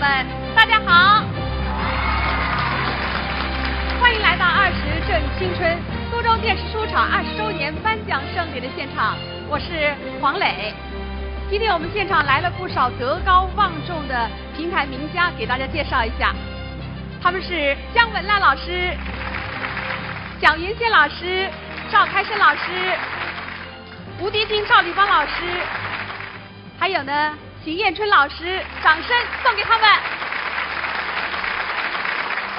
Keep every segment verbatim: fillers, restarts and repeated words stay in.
们，大家好，欢迎来到《二十正青春》苏州电视书场二十周年颁奖盛典的现场，我是黄磊。今天我们现场来了不少德高望重的评弹名家，给大家介绍一下，他们是姜文烂老师、蒋云仙老师、赵开生老师、吴迪金、赵丽芳老师，还有呢，邢雁春老师，掌声送给他们。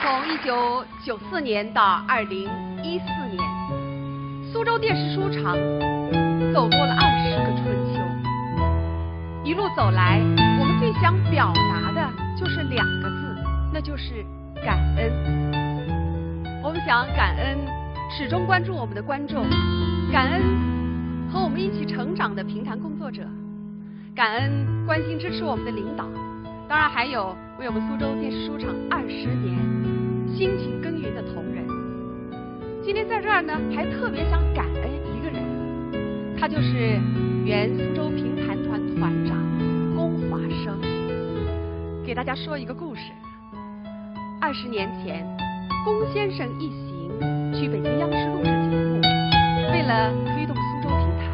从一九九四年到二零一四年，苏州电视书场走过了二十个春秋。一路走来，我们最想表达的就是两个字，那就是感恩。我们想感恩始终关注我们的观众，感恩和我们一起成长的评弹工作者，感恩关心支持我们的领导，当然还有为我们苏州电视书场二十年辛勤耕耘的同仁。今天在这儿呢，还特别想感恩一个人，他就是原苏州评弹团团长龚华生。给大家说一个故事。二十年前，龚先生一行去北京央视录制节目，为了推动苏州评弹，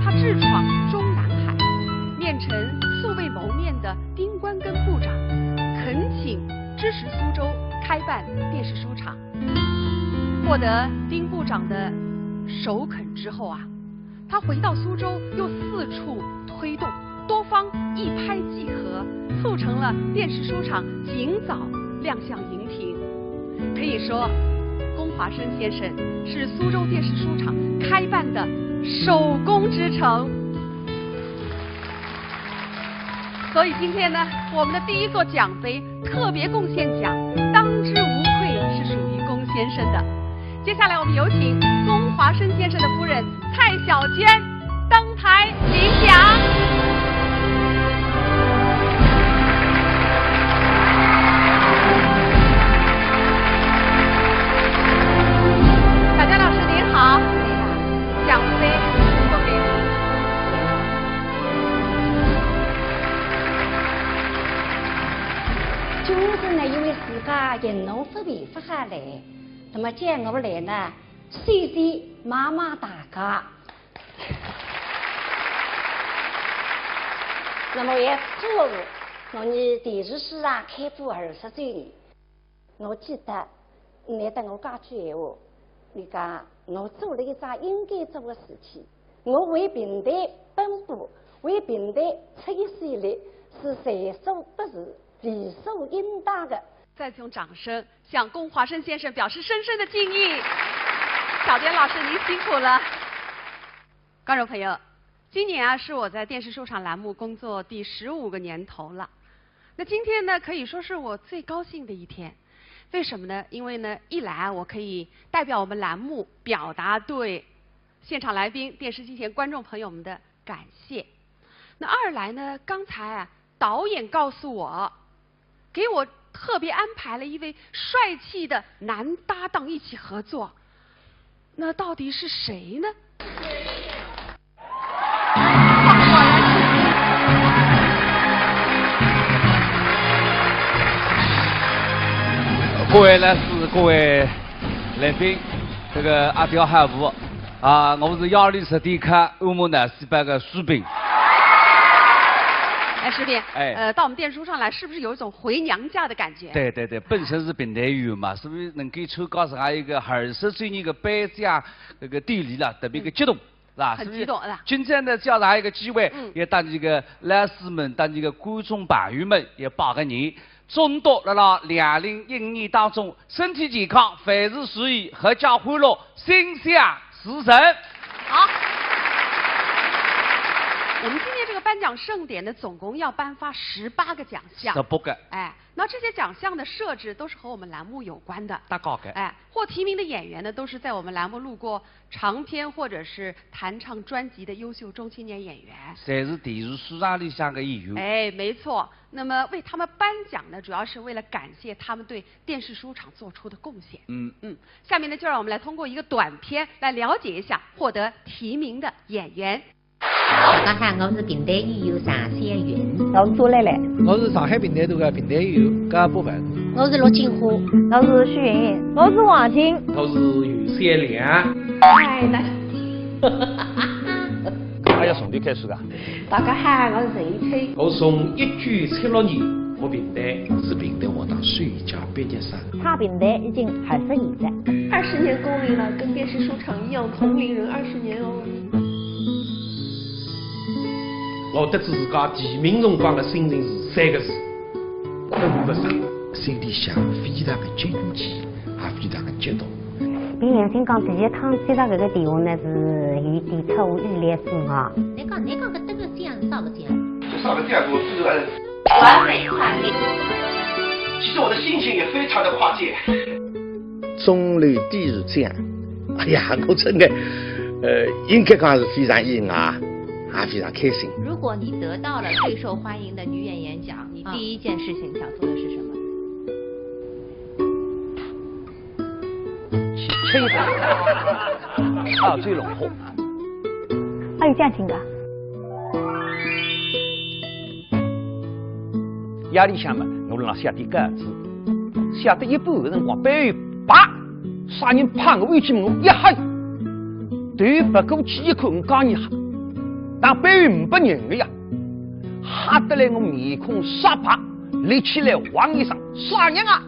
他智闯中南海，面陈素未谋面的丁关根部长，恳请支持苏州开办电视书场。获得丁部长的首肯之后啊，他回到苏州又四处推动，多方一拍即合，促成了电视书场尽早亮相荧屏。可以说，龚华生先生是苏州电视书场开办的首功之臣。所以今天呢，我们的第一座奖杯，特别贡献奖，当之无愧是属于龚先生的。接下来我们有请龚华生先生的夫人蔡小娟登台领奖。小娟老师您好，奖杯送给您。就是呢，因为自家银行勿备勿好来，那么叫我来呢，谢谢妈妈大家。那么也祝我们电视书场开播二十周年。我记得，侬搭我讲句闲话，侬讲我做了一桩应该做的事体，我为评弹奔波，为评弹出一身力，是在所不辞，理所应当的。再次用掌声向龚华生先生表示深深的敬意。小娟老师，您辛苦了。观众朋友，今年啊是我在电视书场栏目工作第十五个年头了。那今天呢，可以说是我最高兴的一天。为什么呢？因为呢，一来啊，我可以代表我们栏目表达对现场来宾、电视机前观众朋友们的感谢。那二来呢，刚才啊，导演告诉我，给我特别安排了一位帅气的男搭档一起合作。那到底是谁呢？各位老师，各位来宾，这个阿刁好勿？啊，我是压力十点卡，按摩脑细胞个徐斌。哎，徐斌，哎，呃，到我们电视书场来，是不是有一种回娘家的感觉？对对对，本身是评弹员嘛，是不是能够参加这样一个二十周年的颁奖这个典礼了，特别个激动，是吧？很激动，是吧？今天呢，借着一个机会，嗯，也搭这个老师们、搭这个观众朋友们也拜个年，祝大家辣辣两零一五年当中身体健康，万事如意，阖家欢乐，心想 事成。好，我们今天这个颁奖盛典呢，总共要颁发十八个奖项。十八个。哎，那这些奖项的设置都是和我们栏目有关的。搭界个。哎，获提名的演员呢，都是在我们栏目录过长篇或者是弹唱专辑的优秀中青年演员。侪是电视书场里向个演员。哎，没错。那么为他们颁奖呢，主要是为了感谢他们对 电视书场做出的贡献。嗯嗯，下面呢，就让我们来通过一个短片来了解一下获得提名的演员。大家好，我是评弹演员常小云。我是朱蕾蕾。我是上海评弹团的评弹演员高博文。我是陆金花。我是许云云。我是王琴。我是袁小良。哎，那哎呀，从头开始的。大家好，我是陈一春。我从一九七六年学评弹，是评弹学堂首届毕业生。唱评弹已经二十年了。二十年功力了，跟电视书场一样同龄人二十年哦。 我得知自家提名辰光的心情是三个字：困勿着。心里向非常的惊奇，也非常的激动。凭良心讲，第一趟接到搿个电话呢，是有点出乎意料之外。侬讲，侬讲搿等个这样是啥个这样？就啥个这样，我自然。完美跨界。其实我的心情也非常的跨界。钟楼电视奖。 哎呀，我真的，呃，应该讲是非常意外，也非常开心。如果你得到了最受欢迎的女演员奖，你第一件事情想做的是什么？去吹的，澳洲龙虾。还有这样情的？夜里向嘛，我辣写点稿子，写到一半的辰光，背后啪！ 啥人拍我一记，我一吓，头别过去一看，我讲你吓，但背后没人的呀，吓得来我面孔煞白，立起来汪一声，啥人啊？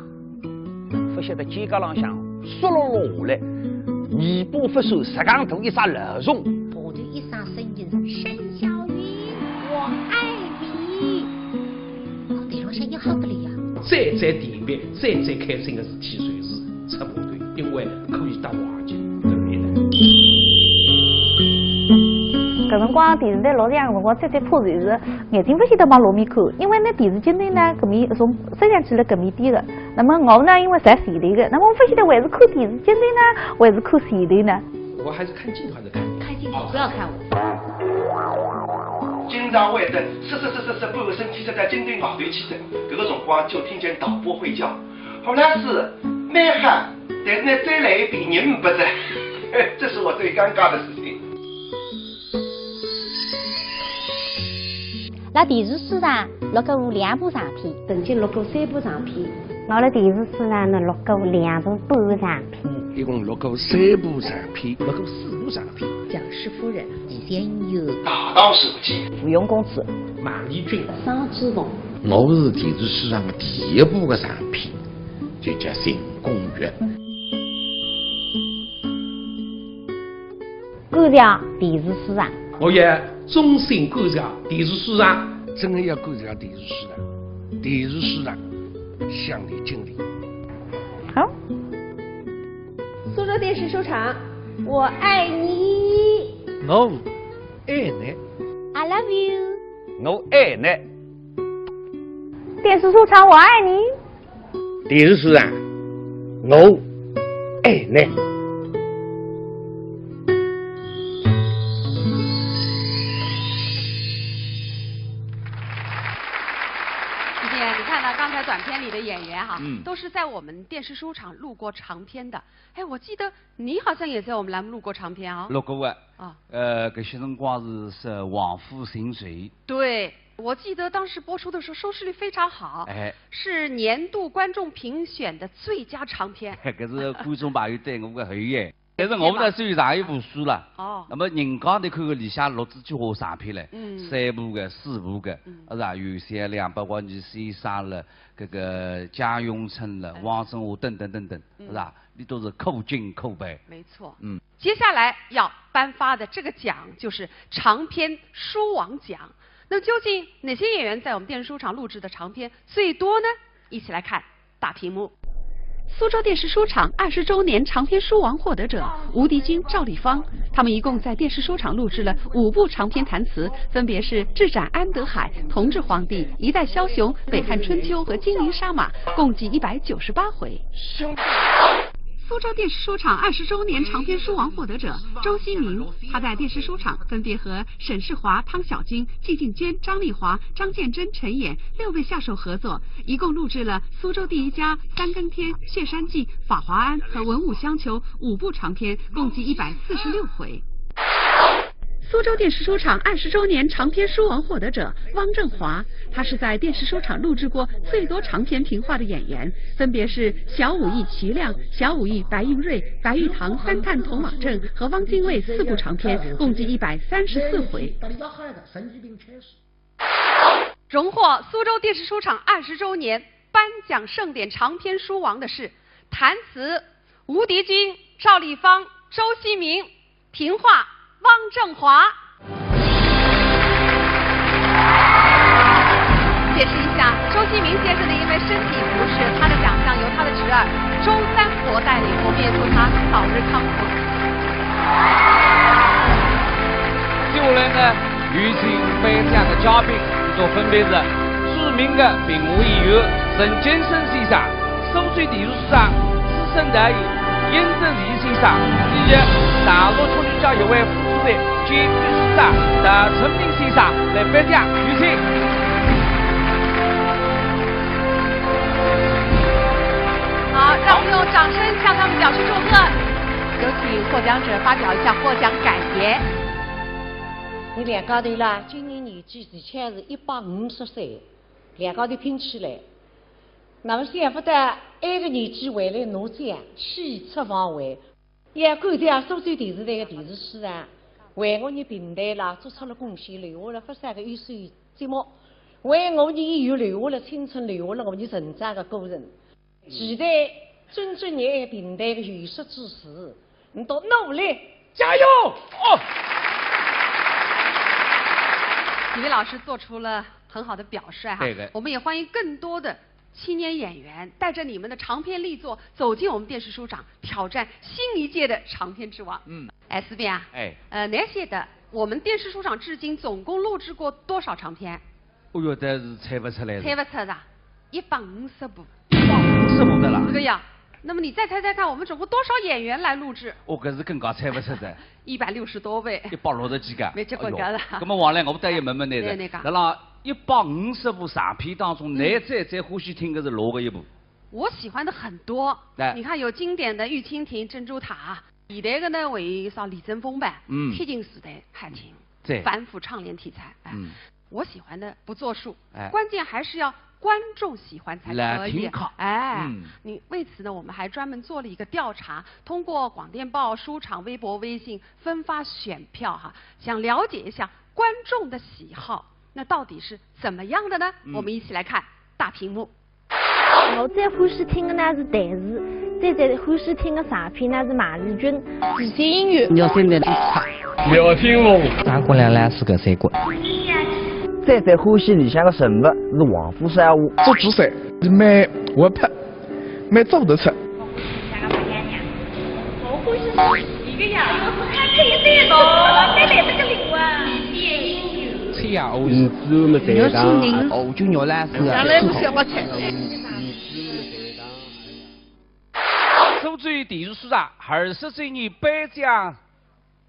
勿晓得肩胛浪向湿漉漉下来，尾巴勿算，实梗大一只老虫。一声声音，沈小云，我爱你。我头浪向一吓得来呀。最最甜蜜、最最开心的事体就是出部队，因为可以搭王琴见面了。搿辰光电视台录像辰光最最怕就是眼睛勿晓得往哪面看，因为拿电视镜头呢，搿面从摄像机辣搿面点个。那么我呢，因为在前头个，那么我勿晓得还是看电视镜头呢，还是看前头呢。 我还是看镜头还是看你？看镜头，不要看我。经常会得是是是是是，半个身体塞到镜头外头去的，搿个辰光就听见导播会叫：“何老师，蛮好，但是呢，再来一遍，人勿在。”这是我最尴尬的事情。 辣电视书场录过两部长篇。曾经录过三部长篇。我辣电视书场呢录过两部半长篇。一共录过三部长篇，录过四部长篇。蒋氏夫人、李仙友、大道书记、芙蓉公主、孟丽君、商之凤。我是电视书场第一部的长篇，就叫《新公寓》。 感谢电视书场。我也衷心感谢电视书场。真的要感谢电视书场，电视书场向你敬礼。好。苏州电视书场，我爱你。 No，爱你。 I love you。 我爱你。电视书场，我爱你。电视书场，我爱你。 你看到刚才短片里的演员哈，嗯，都是在我们电视书场录过长篇的。哎，我记得你好像也在我们栏目录过长篇啊。录过啊。啊，呃，搿歇辰光是是《王府情仇》。对，我记得当时播出的时候收视率非常好，哎，是年度观众评选的最佳长篇。搿是观众朋友对我个厚爱。 但是我勿大算长一部书了。哦。那么人家侬看个里向录仔几化长篇嘞，嗯，三部个、四部个，嗯，是吧？有些两百万女先生了，搿个江永春了，汪振华等等等等，嗯，是吧？侬都是可敬可佩。没错。嗯。接下来要颁发的这个奖就是长篇书王奖。那么究竟哪些演员在我们电视书场录制的长篇最多呢？一起来看。 大屏幕。苏州电视书场二十周年长篇书王获得者吴迪军、赵丽芳，他们一共在电视书场录制了五部长篇弹词，分别是《智斩安德海》《同治皇帝》《一代枭雄》《北汉春秋》和《金陵杀马》，共计一百九十八回。苏州电视书场二十周年长篇书王获得者周希明，他在电视书场分别和沈世华、汤小晶、季进坚、张丽华、张建珍、陈演六位下手合作， 一共录制了《苏州第一家》《三更天》《谢山记》《法华庵》和《文武相求》五部长篇，共计一百四十六回。苏州电视书场二十周年长篇书王获得者汪正华，他是在电视书场录制过最多长篇评话的演员，分别是《小武艺齐亮》《小武艺白云瑞》《白玉堂三探童网症》和汪精卫四部长篇，共计一百三十四回。荣获苏州电视书场二十周年颁奖盛典长篇书王的是弹词吴迪君、赵丽芳、周希明、评话汪正华。解释一下，周希明先生呢，因为身体不适，他的奖项由他的侄儿周三国代理，我们也祝他早日康复。接下来呢，有请颁奖的嘉宾，伊拉分别是著名的评话演员陈金生先生、苏州电视书场资深导演殷正义先生，以及大陆曲艺界一位副主席兼秘书长陶春明先生来颁奖，有请。好，让我们用掌声向他们表示祝贺。有请获奖者发表一下获奖感言。伲两家头啦，今年年纪恰巧是一百五十岁，两家头拼起来。那么想勿到埃个年纪还来拿奖，喜出望外。也感谢苏州电视台个电视书场，为我伲评弹啦做出了贡献，留下了勿少个优秀节目，为我伲演员留下了青春，留下了我伲成长个过程。期待尊重伲评弹个艺术之士，伲都努力，加油！哦。几位老师做出了很好的表率哈，对的我们也欢迎更多的青年演员带着你们的长篇力作走进我们电视书场，挑战新一届的长篇之王。嗯，S B啊，哎呃，侬晓得我们电视书场至今总共录制过多少长篇？哦哟，搿是猜勿出来的。猜勿出的，一百五十部。一百五十部的啦这。个呀，那么你再猜猜看，我们总共多少演员来录制？哦，搿是更加猜勿出的。一百六十多位。一百六十几个。没结棍个了哎哟，那么王来，我倒要问问侬的，对，那个辣辣一百五十部长篇当中，嗯侬最最欢喜听的是哪个一部？我喜欢的很多。哎你看有经典的《玉蜻蜓》《珍珠塔》，现代的呢，还有啥《李争锋》吧，嗯《铁金时代》还听，对反腐倡廉题材，哎，嗯我喜欢的不作数，哎关键还是要观众喜欢才可以。来听看哎，嗯你为此呢，我们还专门做了一个调查，通过广电报、书场、微博、微信分发选票哈，想了解一下观众的喜好，那到底是怎么样的呢？嗯我们一起来看大屏幕。我最欢喜听的呢是弹词，最最欢喜听的长篇呢是《马丽君》。时间音乐。要现在聊天龙。张国良老师个三国。最最欢喜里向个人物是王府少华。做主帅，蛮活泼，蛮做得出。一个呀，我看这一对哦，这两个灵魂。七呀，哦，女子么在当。哦，就牛老师啊。原来是小白菜。苏州电视书场二十周年颁奖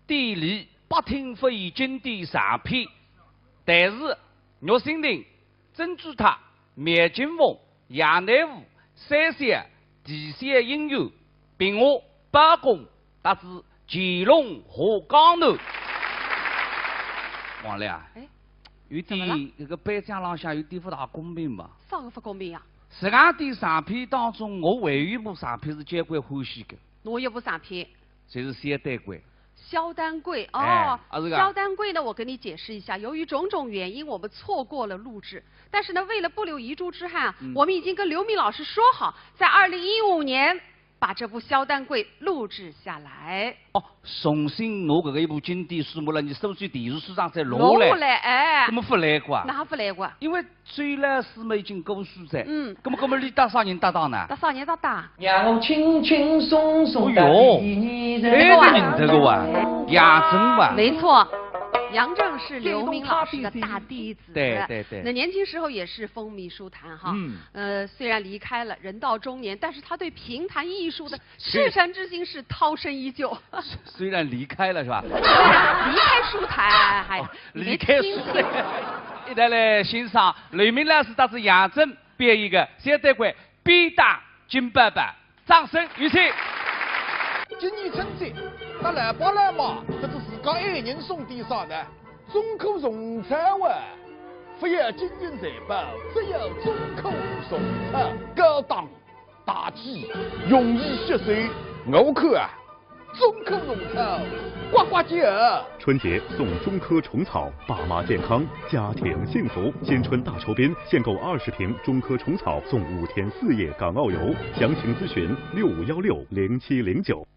典礼，百听不厌经典长篇，弹词《玉蜻蜓》《珍珠塔》《描金凤》《杨乃武》《三笑》《啼笑姻缘》《平话》《包公》，搭仔《乾隆下江南》。王来啊，哎，有怎么了点搿个颁奖浪向有点勿大公平吧？啥个勿公平呀？实梗点长篇当中，我还有一部长篇是交关欢喜的，侬有部长篇，就是《小丹桂》。肖丹桂哦，哎啊是个肖丹桂呢，我跟你解释一下，由于种种原因，我们错过了录制。但是呢，为了不留遗珠之憾啊，嗯我们已经跟刘明老师说好，在二零一五年把这部《肖丹桂》录制下来。哦，重新拿搿个一部经典书目了，伲苏州电视书场再录录下来，来，哎搿，么勿来过啊？哪勿来过？因为周老师嘛已经过世哉，嗯，搿么搿么伊搭啥人搭档呢？搭啥人搭档？让我轻轻松松哎哟，哎，搿认得个哇，杨震哇。没错，杨震是刘明老师的大弟子。对对对那年轻时候也是风靡书坛哈。嗯呃，虽然离开了，人到中年，但是他对评弹艺术的赤诚之心是涛声依旧。虽然离开了是吧？离开书坛，还哦，离开书坛。一道来欣赏刘明老师搭仔杨震表演个《小丹桂》《便当金宝宝》，掌声有请。今年春节，搭老爸老妈，搿只事讲爱人送点啥呢？中科虫草啊！不要金银财宝，只要中科虫草。高档、大气、容易吸收，我看啊，中科虫草，呱呱叫。春节送中科虫草，爸妈健康，家庭幸福。新春大酬宾，限购二十瓶中科虫草，送五天四夜港澳游。详情咨询六五幺六零七零九。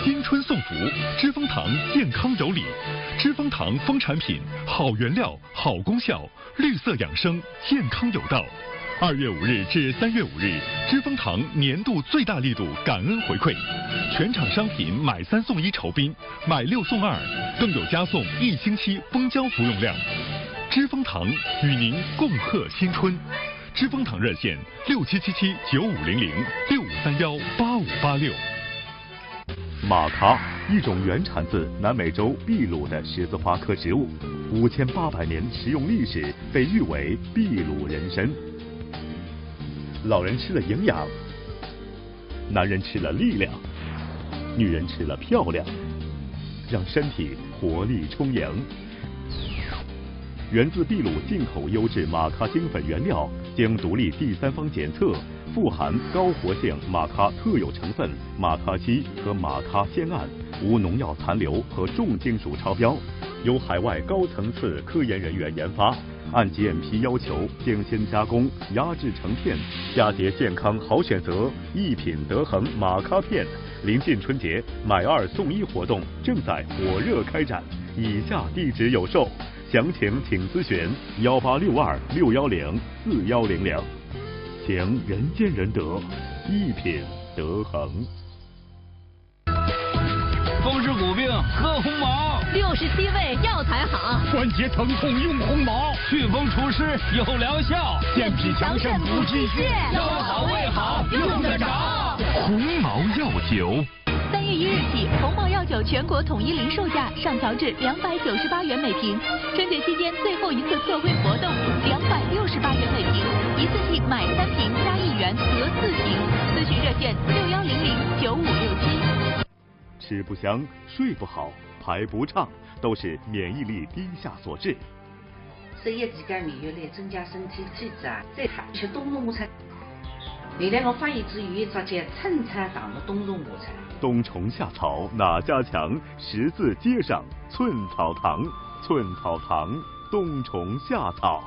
新春送福，知蜂堂健康有礼。知蜂堂蜂产品，好原料，好功效，绿色养生，健康有道。二月五日至三月五日，知蜂堂年度最大力度感恩回馈，全场商品买三送一酬宾，买六送二，更有加送一星期蜂胶服用量。知蜂堂与您共贺新春。知蜂堂热线六七七七九五零零，六五三幺八五八六。 马咖，一种原产自南美洲秘鲁的十字花科植物，五千八百年食用历史，被誉为秘鲁人参。老人吃了营养，男人吃了力量，女人吃了漂亮，让身体活力充盈。源自秘鲁进口优质马咖精粉原料，经独立第三方检测， 富含高活性马咖特有成分马咖烯和马咖酰胺，无农药残留和重金属超标，由海外高层次科研人员研发，按GMP要求精心加工、压制成片，佳节健康好选择，一品德恒马咖片。临近春节，买二送一活动正在火热开展，以下地址有售，详情请咨询幺八六二六幺零四幺零零。 情人见人得，一品德恒。风湿骨病喝鸿茅，六十七味药材好，关节疼痛用鸿茅，祛风除湿有疗效，健脾强肾补气血，腰好胃好用得着。鸿茅药酒。 三月一日起，鸿茅药酒全国统一零售价上调至两百九十八元每瓶。春节期间最后一次特惠活动，两百六十八元每瓶，一次性买三瓶加一元得四瓶。咨询热线六幺零零九五六七。吃不香，睡不好，排不畅，都是免疫力低下所致。 十一期间免疫力增加，身体体质啊，再好吃冬虫夏草。原来我发现只有一只叫寸草堂的冬虫夏草。冬虫夏草哪家强？十字街上寸草堂，寸草堂冬虫夏草。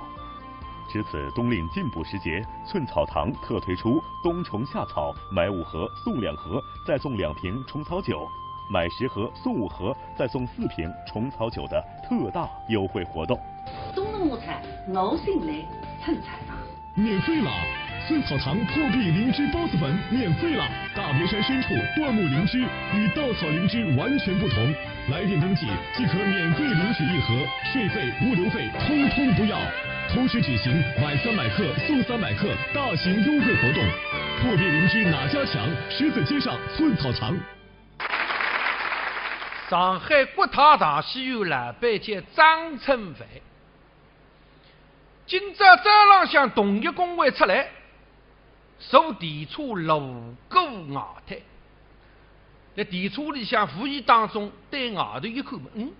值此冬令进补时节，寸草堂特推出冬虫夏草买五盒送两盒，再送两瓶虫草酒，买十盒送五盒，再送四瓶虫草酒的特大优惠活动。 冬虫夏草，我信赖寸草堂。免费了！寸草堂破壁灵芝孢子粉免费了！大别山深处椴木灵芝与稻草灵芝完全不同，来电登记即可免费领取一盒，税费、物流费通通不要。同时举行买三百克送三百克大型优惠活动。破壁灵芝哪家强？十字街上寸草堂。 上海国泰大戏院老板叫张春帆。今朝早浪向同业工会出来，坐电车路过外滩，辣电车里向无意当中对外头一看，嗯，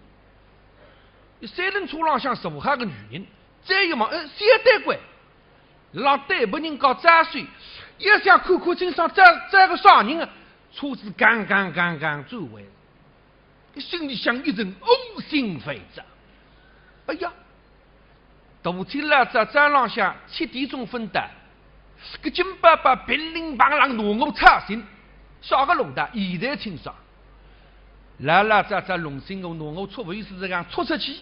三轮车浪向坐好个女人，再一望，嗯，小丹桂。 辣对别人家招手，也想看看清爽招，招个啥人啊？车子刚刚刚刚转弯，心里向一阵恶心烦躁。哎呀，大清老早早浪向七点钟分到，搿金伯伯乒铃乓啷拿我吵醒，啥个弄堂？现在清爽。 老老早早弄醒我，拿我出位是这样出出去，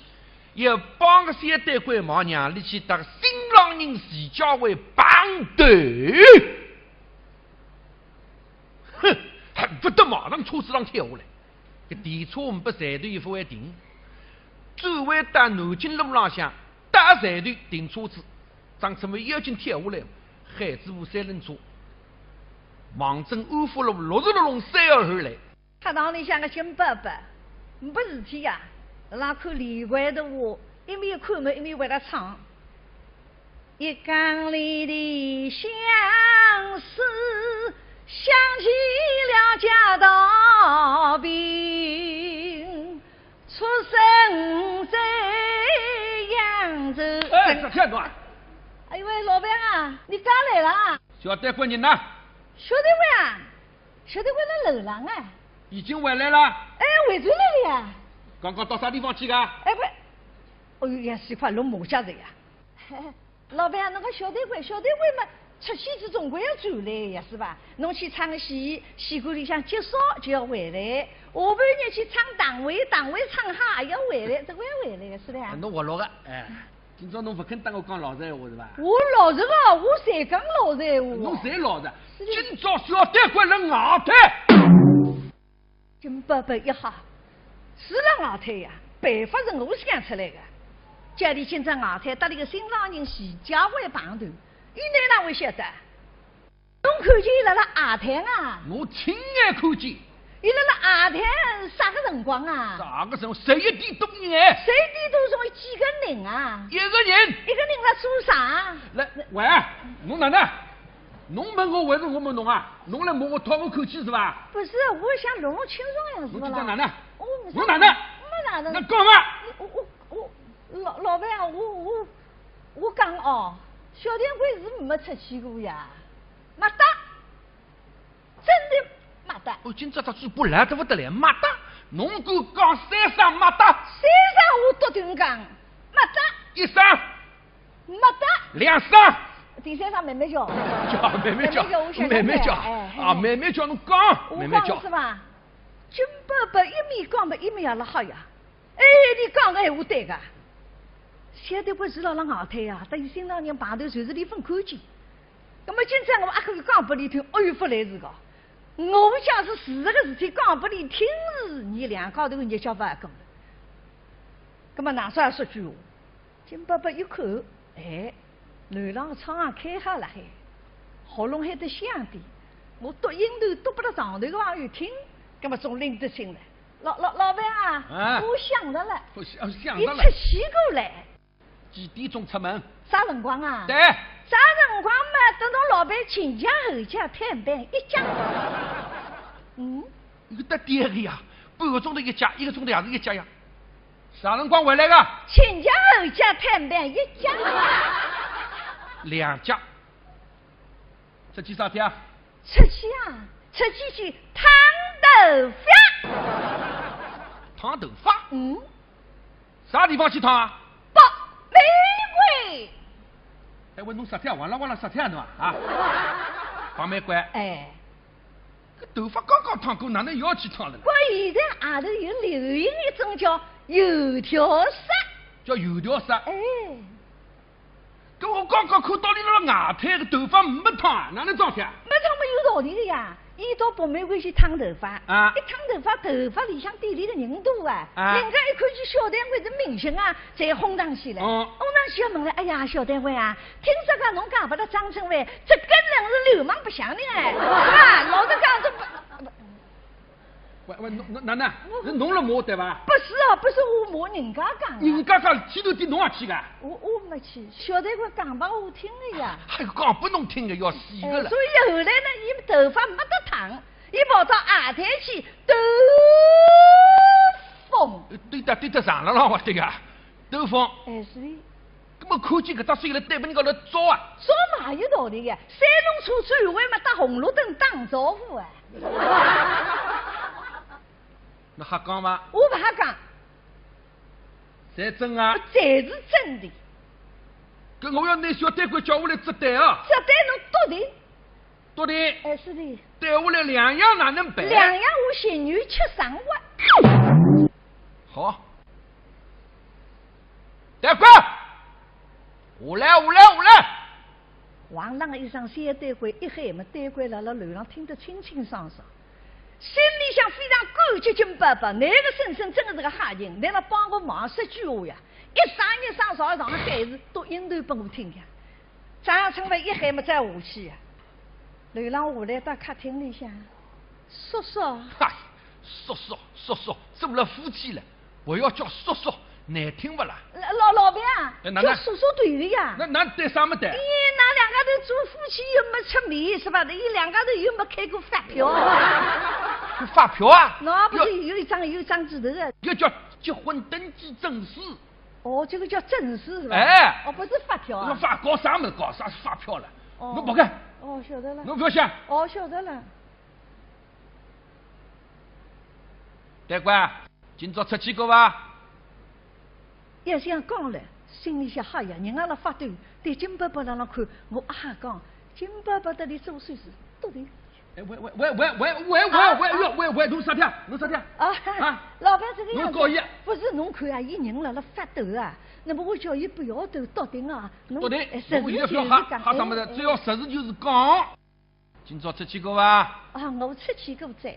要帮个小丹桂忙让俚去搭新郎人徐家汇碰头。哼，恨不得马上车子上跳下来。搿电车呒不站头也勿会停，转弯到南京路浪向，到站头停车子，张春帆要紧跳下来，喊仔部三轮车，望准安福路六十六弄三号线来。 客堂里向个金伯伯，没事体呀，辣看连环图画，一面看么一面会得唱。一缸里的相思，想起了家道病。骗我。哎呦喂，老板啊，你咋来了啊？小单位人呢？小单位啊，小单位辣楼浪啊。已经回来了？哎，回转来了呀。刚刚到啥地方去的？哎，不，哎呦呀，是块龙马家的呀。老板啊，那个小单位，小单位嘛，出去是总归要转来呀，是吧？侬去唱戏，戏馆里向结束就要回来，下半日去唱堂会，堂会唱好也要回来，总归要回来的，是的呀。啊，侬活络个，哎。 今朝侬勿肯搭我讲老实闲话是伐？我老实个，我侪讲老实闲话。侬侪老实。是的。今朝小单位辣外滩。金伯伯一吓，是辣外滩呀，办法是我想出来个。叫伊今朝外滩搭伊个心上人徐家汇碰头，伊哪能会晓得？ 侬看见伊辣辣外滩啊？我亲眼看见。伊辣辣外滩啥个辰光啊？啥个辰光？十一点多呢。十一点多钟几个人啊？一个人。一个人辣做啥？来，喂，侬哪能？侬问我还是我问侬啊？侬来问我讨我口气是伐？不是，我想弄弄清爽呀，是勿啦？侬今朝哪能？我没啥，侬哪能？没哪能。那讲嘛。我我我，老老板啊，我我我讲哦，小店会是没出去过呀。 没得，真的没得。哦，今朝只嘴巴来得勿得了，没得。侬敢讲三声没得？三声我笃定讲，没得。一声？没得。两声？第三声慢慢叫。叫，慢慢叫，慢慢叫，我想想看，慢慢叫。哎，哎。啊，慢慢叫，侬讲，我慢慢叫。讲是吧？金伯伯一面讲嘛，一面也辣吓呀。 哎，伊讲个闲话对个。晓得勿是辣辣外滩呀，搭伊心上人碰头，就是伊勿看见。葛末今朝我阿可以讲拨伊听，哎哟，勿来事个。我假使事实个事体讲拨伊听是，伲两家头日脚勿好过了。葛末哪啥说句闲话？金伯伯一看，哎，楼浪窗也开好辣海，喉咙还得响点，我笃音头笃拨勒上头个朋友听，葛末总拎得清了。 老老老板啊，哎。我想着了，我想想着了。伊出去过来。几点钟出门？啥辰光啊？对。啥辰光嘛，等侬老板亲家后家探班一家。嗯？伊个搭点个呀，半个钟头一家，一个钟头也是一家呀。啥辰光回来个？亲家后家探班一家。两家。 出去啥体啊？出去啊，出去去烫头发。烫头发？嗯。啥地方去烫啊？北玫瑰。哎，我侬啥体啊？哇啦哇啦啥体啊侬啊？啊？北玫瑰。哎。搿头发刚刚烫过，哪能又要去烫了呢？搿现在外头有流行一种叫油条色。叫油条色？哎。 搿我刚刚看到伊辣外滩个头发没烫啊，哪能桩事啊？没烫嘛有道理个呀，伊到北玫瑰去烫头发，啊。一烫头发，头发里向点里个人多啊，啊。人家一看见小店会是明星啊，侪哄上去了。哦。哄上去要问了，哎呀，小店会啊，听说讲侬嫁拨了张春会，这个人是流氓白相的哎，是吧？老实讲，这不，不 喂喂，侬侬哪能？是侬辣骂我对伐？不是哦，不是我骂，人家讲的。人家讲剃头店侬也去个？我我没去，小店会讲拨我听的呀。还讲拨侬听的，要死个了。哎，所以后来呢，伊头发没得烫，伊跑到外滩去兜风。对的对的，上了浪我对个，兜风。哎，是的。 搿么看见搿只手来对门高头照啊？照嘛也有道理个，三轮车转弯嘛，打红绿灯打招呼啊。侬瞎讲伐？我勿瞎讲。侪真啊？侪是真的。搿我要拿小单管叫下来接待啊。接待侬笃定？笃定。哎，是的。对下来两样哪能办？两样我情愿吃生活。好。 单管，下来，下来，下来！哇啦一声，小单管一喊嘛，单管辣辣楼浪听得清清爽爽，心里向非常感激金伯伯，搿个婶婶真的是个好人，伊辣帮我忙说句话呀，一声一声朝上海是读音头拨我听呀。张春会一喊嘛，再下去呀。楼浪下来到客厅里向，叔叔。嗨，叔叔，叔叔，做了夫妻了。 我要叫叔叔，难听勿啦？老老老板啊，哎，哪能？叫叔叔对的呀。那那对啥么对？咦，㑚两家头做夫妻又没出面是吧？伊两家头又没开过发票。发票啊？那不是有一张有一张纸头的？要叫结婚登记证书。哦，这个叫证书是吧？哎。哦，不是发票啊。侬发搞啥物事？搞啥发票了？哦。侬跑开。哦，晓得了。侬不要想。哦，晓得了。大官，今朝出去过伐？要想讲了，心里想，哎呀，人家辣发抖，对金伯伯辣辣看，我啊讲，金伯伯搭伊做手势，笃定。 哎，喂喂喂喂喂喂喂喂喂喂，侬啥体啊？侬啥体啊？啊，啊？老板这个样子，侬高兴啊？不是侬看啊，伊人辣辣发抖啊，那么我叫伊不要抖，笃定啊，侬笃定，哎，实事求是讲，侬现在不要吓，吓啥么子？哎，哎。只要实事求是讲。今朝出去过伐？啊，我出去过噻。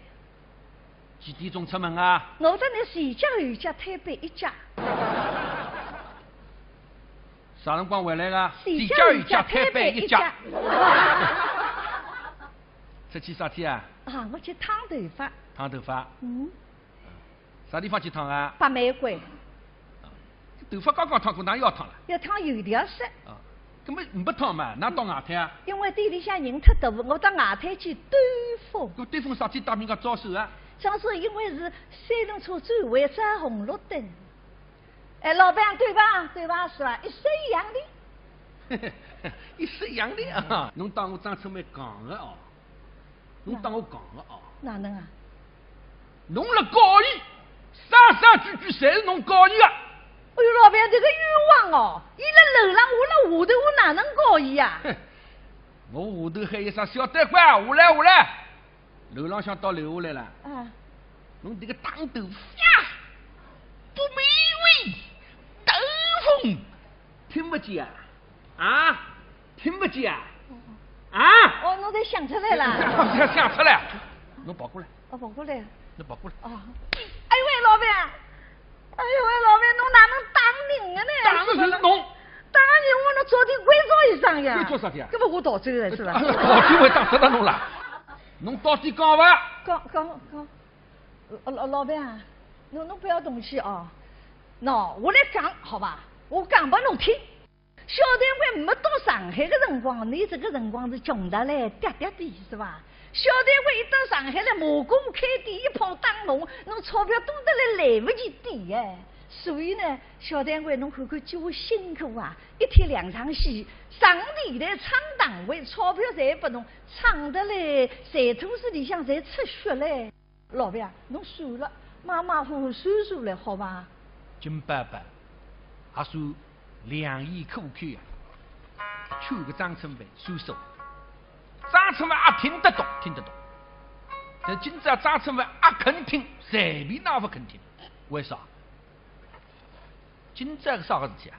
几点钟出门啊？我搭侬前脚后脚推扳一脚。啥辰光回来个？前脚后脚推扳一脚。前脚后脚推扳一脚。 出去啥体啊？啊，我去烫头发。烫头发？嗯。啥地方去烫啊？北玫瑰。头发刚刚烫过，哪又要烫了？要烫油条色。啊，搿么没烫嘛，哪到外滩啊？因为店里向人太多，我到外滩去兜风。搿兜风啥体搭人家招手啊？招手因为是三轮车转弯照红绿灯。哎，老板，对吧？对吧？是吧？一式一样的。一式一样的啊，侬当我张春梅讲的哦。 侬当我讲个啊？哪能啊？侬辣告伊，声声句句侪是侬告伊个。哎哟，老板，这个冤枉哦！伊辣楼浪，我辣下头，我哪能告伊啊？哼，我下头喊一声小单官，下来，下来。楼浪向到楼下来了。啊。侬这个当头发，不美味，兜风，听不见啊？啊？听不见啊？啊？哦，侬侪想出来了。想，想出来，侬跑过来。哦，跑过来。侬跑过来。哦。哎呦喂，老板，哎呦喂，老板，侬哪能打人的呢？打的是侬。打人我能坐地关照一声呀。关照啥体啊？搿么我逃走了是吧？啊，逃走我打得到侬了。侬到底讲伐？讲，讲，讲。老，老，老板啊，侬，侬不要动气啊。喏，我来讲，好吧？我讲拨侬听。 小单官没到上海的辰光，伊这个辰光是穷得来跌跌的，是吧？小单官一到上海来，马上开店，一炮打红，侬钞票多得来来不及抵哎。所以呢，小单官侬看看叫我辛苦啊，一天两场戏，上电台唱堂会，钞票侪拨侬，唱得来，馋吐水里向侪出血嘞。 老板啊，侬算了，马马虎虎算数来好伐？金伯伯，还算两眼可开啊，劝个张春梅算数。张春梅也听得懂，听得懂。但今朝张春梅也肯听，随便哪勿肯听。为啥？ 今朝个啥个事体啊？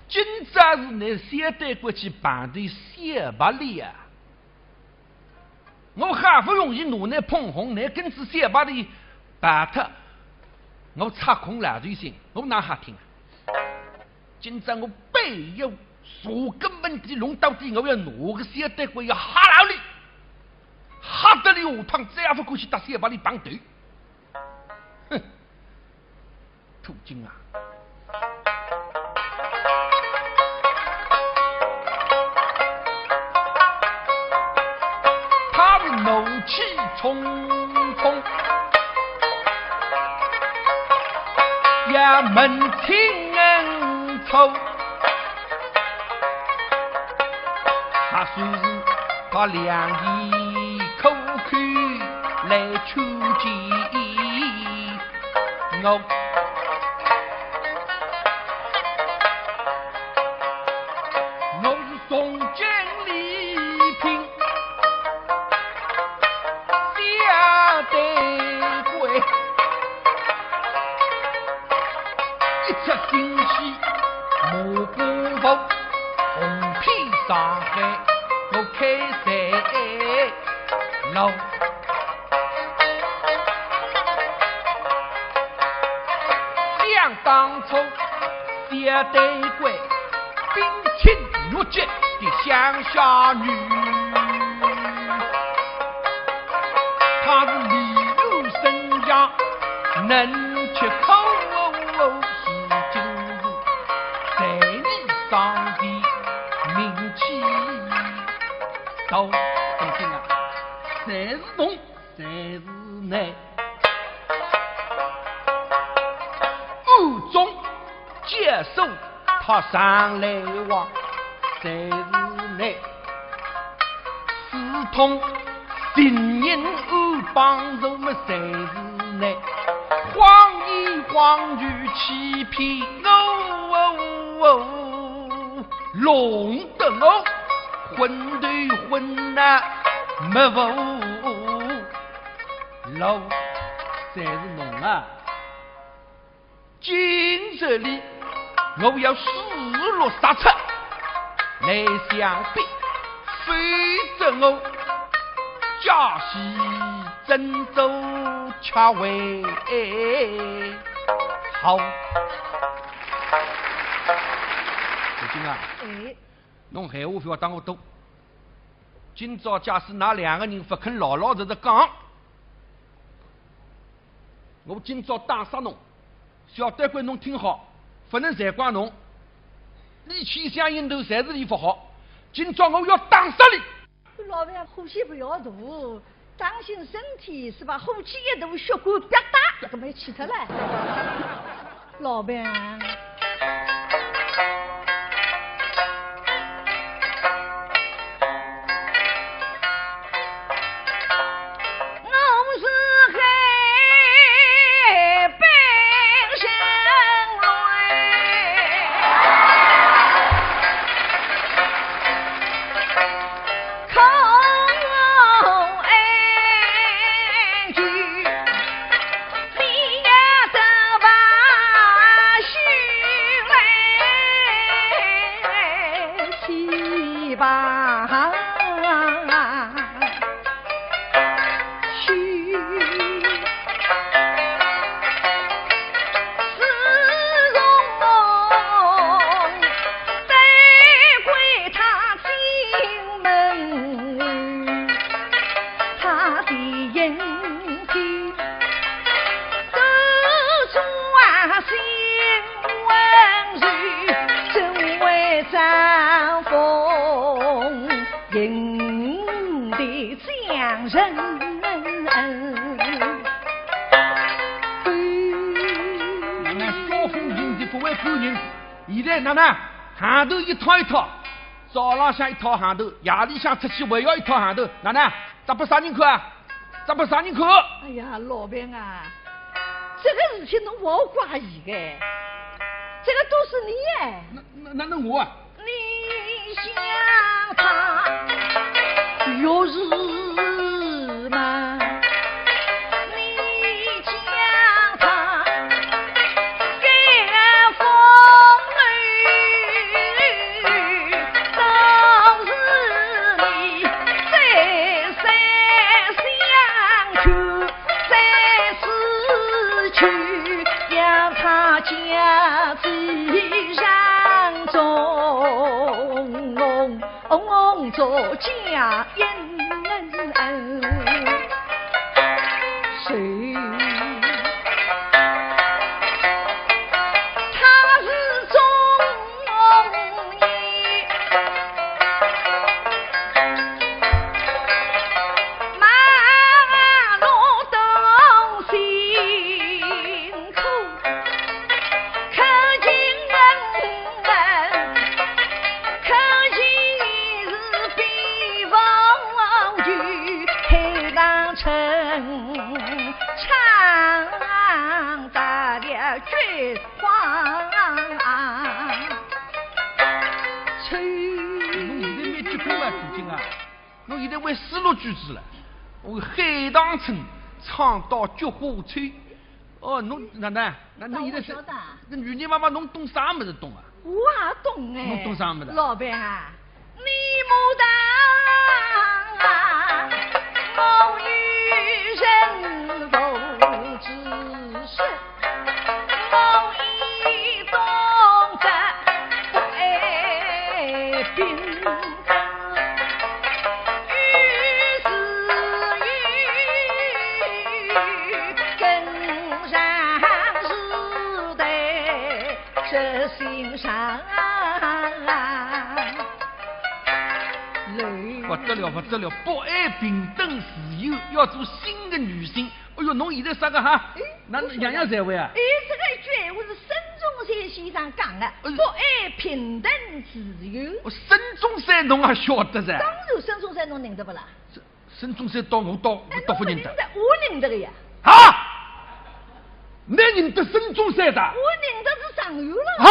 今朝是拿小单官去碰头小白脸啊！我好不容易拿侬捧红，拿根子小白脸摆脱，我插空老寿星，我哪哈听啊？今朝我背后查根问底弄到底，我要拿个小单官要吓牢伊，吓得伊下趟再也勿敢去搭小白脸碰头。哼！ 土金啊，他的怒气冲冲，也门清恩仇，他虽是把两眼口口来求见。 我，我是重金礼品，小单官，一出新戏，马步步，红披上海，我开在路。 想当初，小单官，冰清玉洁的乡下女，她是面如生姜，嫩且可口，如今是才艺双全，名气大。当今啊，侪是侬，侪是侬。 暗中手，他上来哇，侪是你。私通情人安帮助么，侪是你。谎言谎语欺骗我，弄得我昏头昏脑，没无路，侪是侬啊！ 今日里，我要四路杀出来相比，非则我家系怎做吃为好。如今啊，哎。侬闲话覅搭我多。今朝假使㑚两个人勿肯老老实实讲， 我今朝打杀侬，小胆鬼侬听好，勿能全怪侬。俚千想一头，侪是俚勿好。今朝我要打杀俚。老板，火气勿要大，当心身体，是吧？火气一大，血管啪嗒，搿个没气出来。 老板。现在哪能？行头一套一套，早浪向一套行头，夜里向出去还要一套行头，哪能？扎拨啥人看啊？扎拨啥人看？哎呀，老板啊，这个事体侬勿好怪伊个，这个都是你哎。那那那那我啊？你想他有事吗？ 侬现在蛮结棍啊，如今啊，侬现在会四六句子了，我海棠春唱到菊花秋。哦，侬哪能？那侬现在是，那女人妈妈，侬懂啥物事懂啊？我也懂哎。侬懂啥物事？老板啊， 你牡丹，我与人不知事，我已懂得不爱兵。于是于更上时代 这心上。不得了，不得了，不爱平等自由，要做新的女性。哎哟，侬现在啥个哈？哎，那样样才会啊？哎，这个一句闲话是深中山先生讲的，哎，不爱平等自由。哦，孙中山侬也晓得噻？当然，孙中山侬认得不啦？孙，孙中山到我到，哎，到勿认得。侬勿认得，我认得个呀。啊？侬认得孙中山的？我认得是常远了。啊？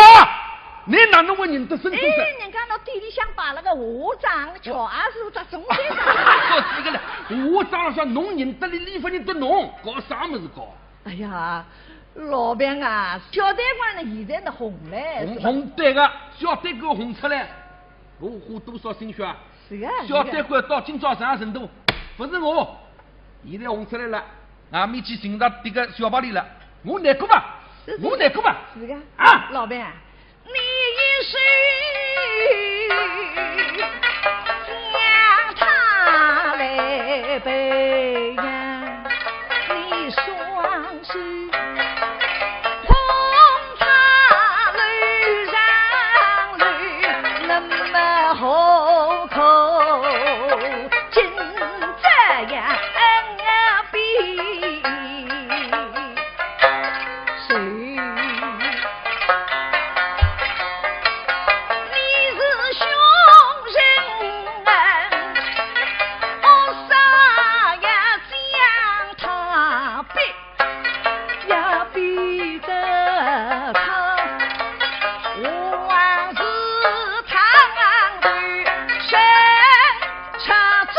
侬哪能会认得孙中山？哎，人家那店里向摆了个画展，乔阿叔搭孙中山。说这个了，画展上侬认得伊，伊勿认得侬，搞啥物事搞？ 哎呀，老板啊，小店馆呢，现在呢红嘞，红，是吧？红，对个，小店馆红出来，我花多少心血啊？是啊，小店馆到今朝啥程度？勿是我，现在红出来了，啊，面去寻着迭个小白脸了，我难过伐？是，是。我难过伐？是个。啊！老板， 你一手将他来培养，你双手捧他楼上楼，那么何苦竟这样比？ 谁？你是凶人啊，我啥呀将他逼，要逼得他，我还是他的身 插嘴，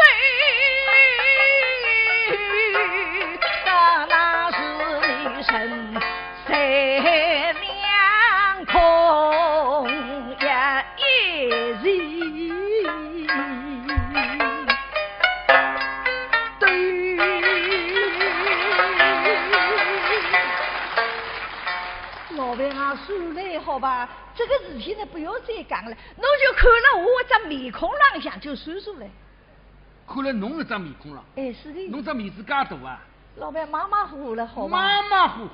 到那时你身在两空呀一人。对。老板啊，算了好吧，这个事体呢，不要再讲了，侬就看了我这面孔浪向就算数了。 看了侬搿张面孔了，哎，是的。侬只面子介大啊？老板马马虎虎了，好吧？马马虎虎，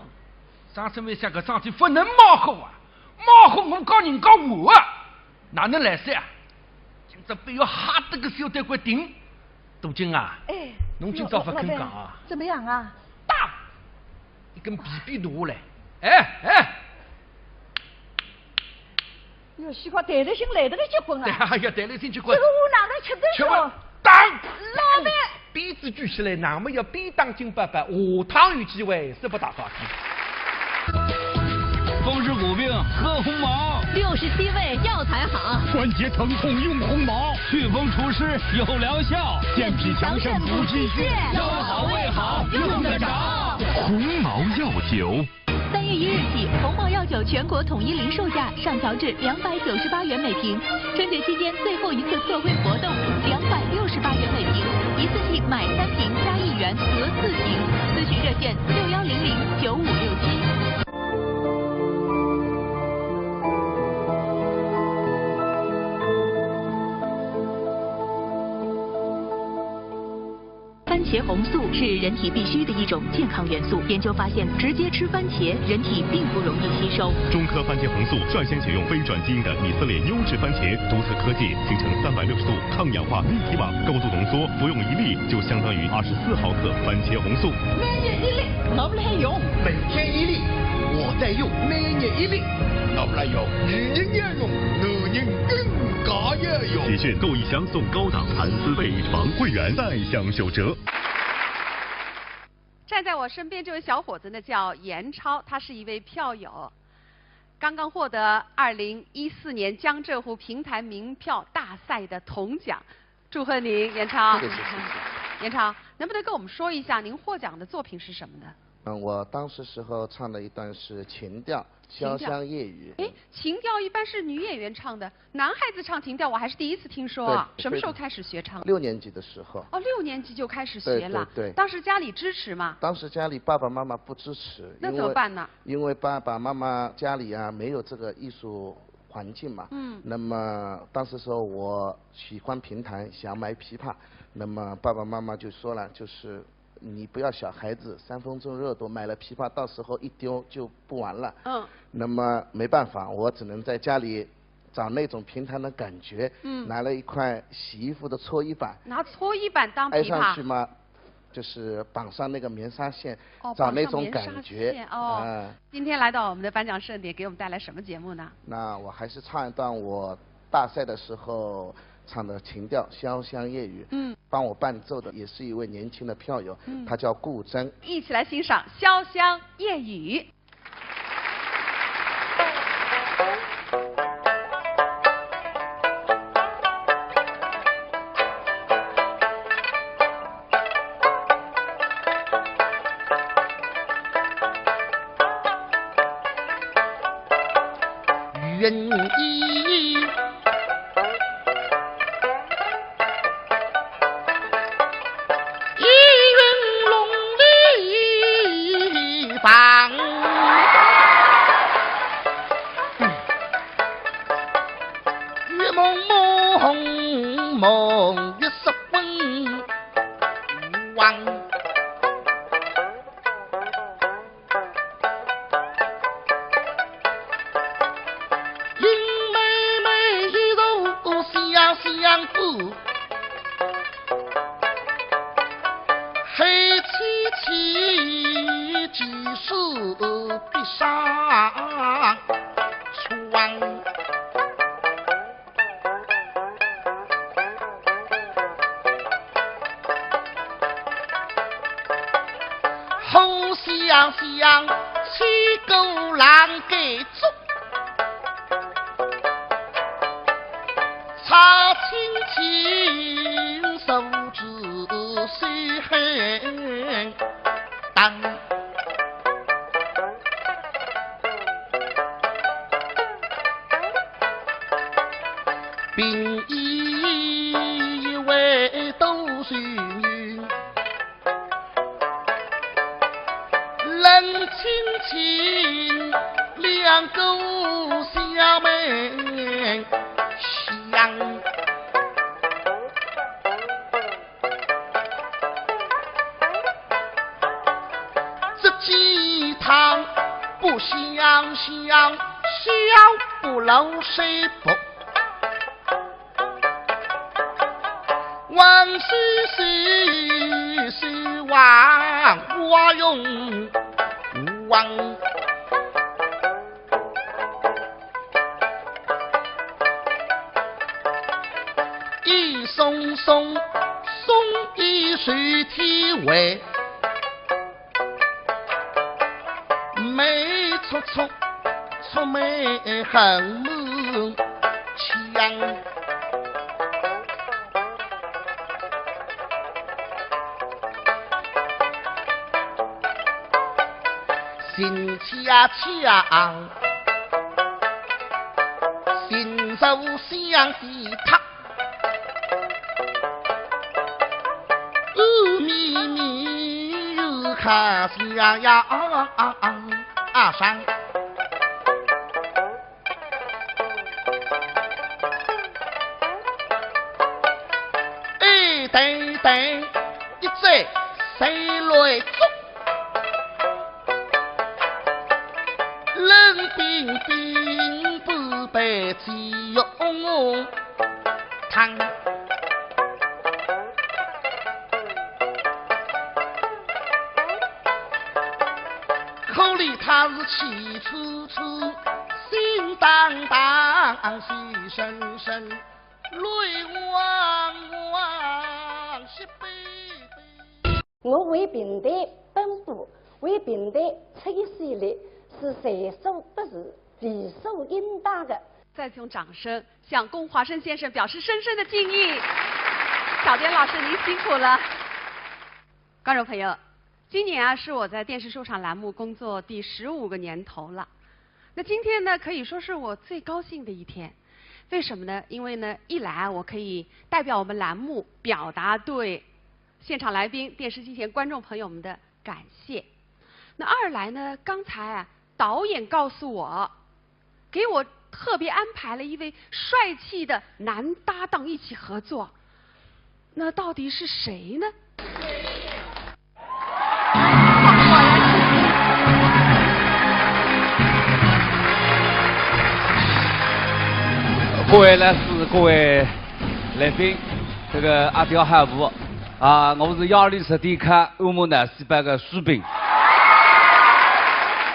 张春梅想搿桩事体勿能马虎啊，马虎我告人家我啊，哪能来三啊？今朝非要吓得个小店馆停。杜金啊，哎，侬今朝勿肯讲啊？老，老板，怎么样啊？打！一根皮鞭拿下来，哎，哎， 哟，西瓜弹力性来得个结棍啊！对啊，要弹力性结棍。这个我哪能吃得消？吃不，当！老板！鞭子举起来，那么要鞭打金粑粑，下趟有机会，说不打打击。风湿骨病喝鸿茅，六十七味药材好，关节疼痛用鸿茅，祛风除湿有疗效，健脾强肾补气血，腰好胃好用得着。鸿茅药酒。 三月一日起，鸿茅药酒全国统一零售价上调至两百九十八元每瓶。春节期间最后一次特惠活动，两百六十八元每瓶，一次性买三瓶加一元得四瓶。咨询热线六幺零零九五六七。 番茄红素是人体必需的一种健康元素。研究发现，直接吃番茄，人体并不容易吸收。中科番茄红素率先选用非转基因的以色列优质番茄，独特科技形成三百六十度抗氧化立体网，高度浓缩，服用一粒就相当于二十四毫克番茄红素。每日一粒，我来用。每天一粒，我在用。每日一粒，我来用。女人要用，男人更加要用。喜讯购一箱送高档蚕丝被床，会员再享九折。 站在我身边这位小伙子呢，叫严超，他是一位票友，刚刚获得二零一四年江浙沪评弹名票大赛的铜奖，祝贺您，严超。谢谢，谢谢。严超，能不能跟我们说一下您获奖的作品是什么呢？嗯，我当时时候唱的一段是琴调，琴调。潇湘夜雨。哎，琴调一般是女演员唱的， 男孩子唱琴调，我还是第一次听说啊。对，什么时候开始学唱？六年级的时候。哦，六年级就开始学了。对，对，对。当时家里支持吗？当时家里爸爸妈妈不支持，那怎么办呢？因为，因为爸爸妈妈家里啊，没有这个艺术环境嘛。嗯。那么当时说我喜欢评弹，想买琵琶，那么爸爸妈妈就说了，就是 你不要小孩子，三分钟热度，买了琵琶，到时候一丢就不玩了。嗯。那么没办法，我只能在家里找那种评弹的感觉，嗯。拿了一块洗衣服的搓衣板，拿搓衣板当琵琶。挨上去嘛，就是绑上那个棉纱线，哦，找那种感觉。绑上棉纱线，哦。嗯。今天来到我们的颁奖盛典，给我们带来什么节目呢？那我还是唱一段我大赛的时候唱的琴调《潇湘夜雨》。嗯。帮我伴奏的也是一位年轻的票友，嗯。他叫顾铮。一起来欣赏《潇湘夜雨》。我为平台奔波，为平台出一些力，是在所不辞、理所应当的。再次用掌声向龚华生先生表示深深的敬意。小田老师，您辛苦了。观众朋友，今年啊，是我在电视书场栏目工作第十五个年头了。那今天呢，可以说是我最高兴的一天。为什么呢？因为呢，一来啊，我可以代表我们栏目表达对现场来宾、电视机前观众朋友们的感谢。那二来呢，刚才啊，导演告诉我，给我特别安排了一位帅气的男搭档一起合作。那到底是谁呢？各位老师，各位来宾，这个阿刁好舞。啊，我是压力十点看，恶魔奶昔白个苏萍。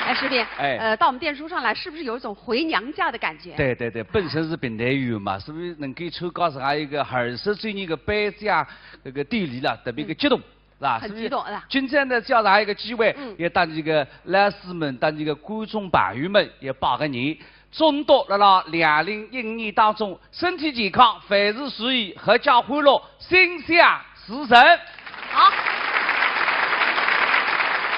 哎，苏萍，哎呃，到我们电视书场来，是不是有一种回娘家的感觉？对对对，本身是评弹员嘛，所以能够参加这样一个二十周年的颁奖这个典礼了，特别的激动，是吧？很激动啊所以今天呢，借这样一个机会，嗯也搭这个老师们，搭这个观众朋友们也拜个年，祝大家辣辣两零一五年当中身体健康，万事如意，阖家欢乐，心想事成。好。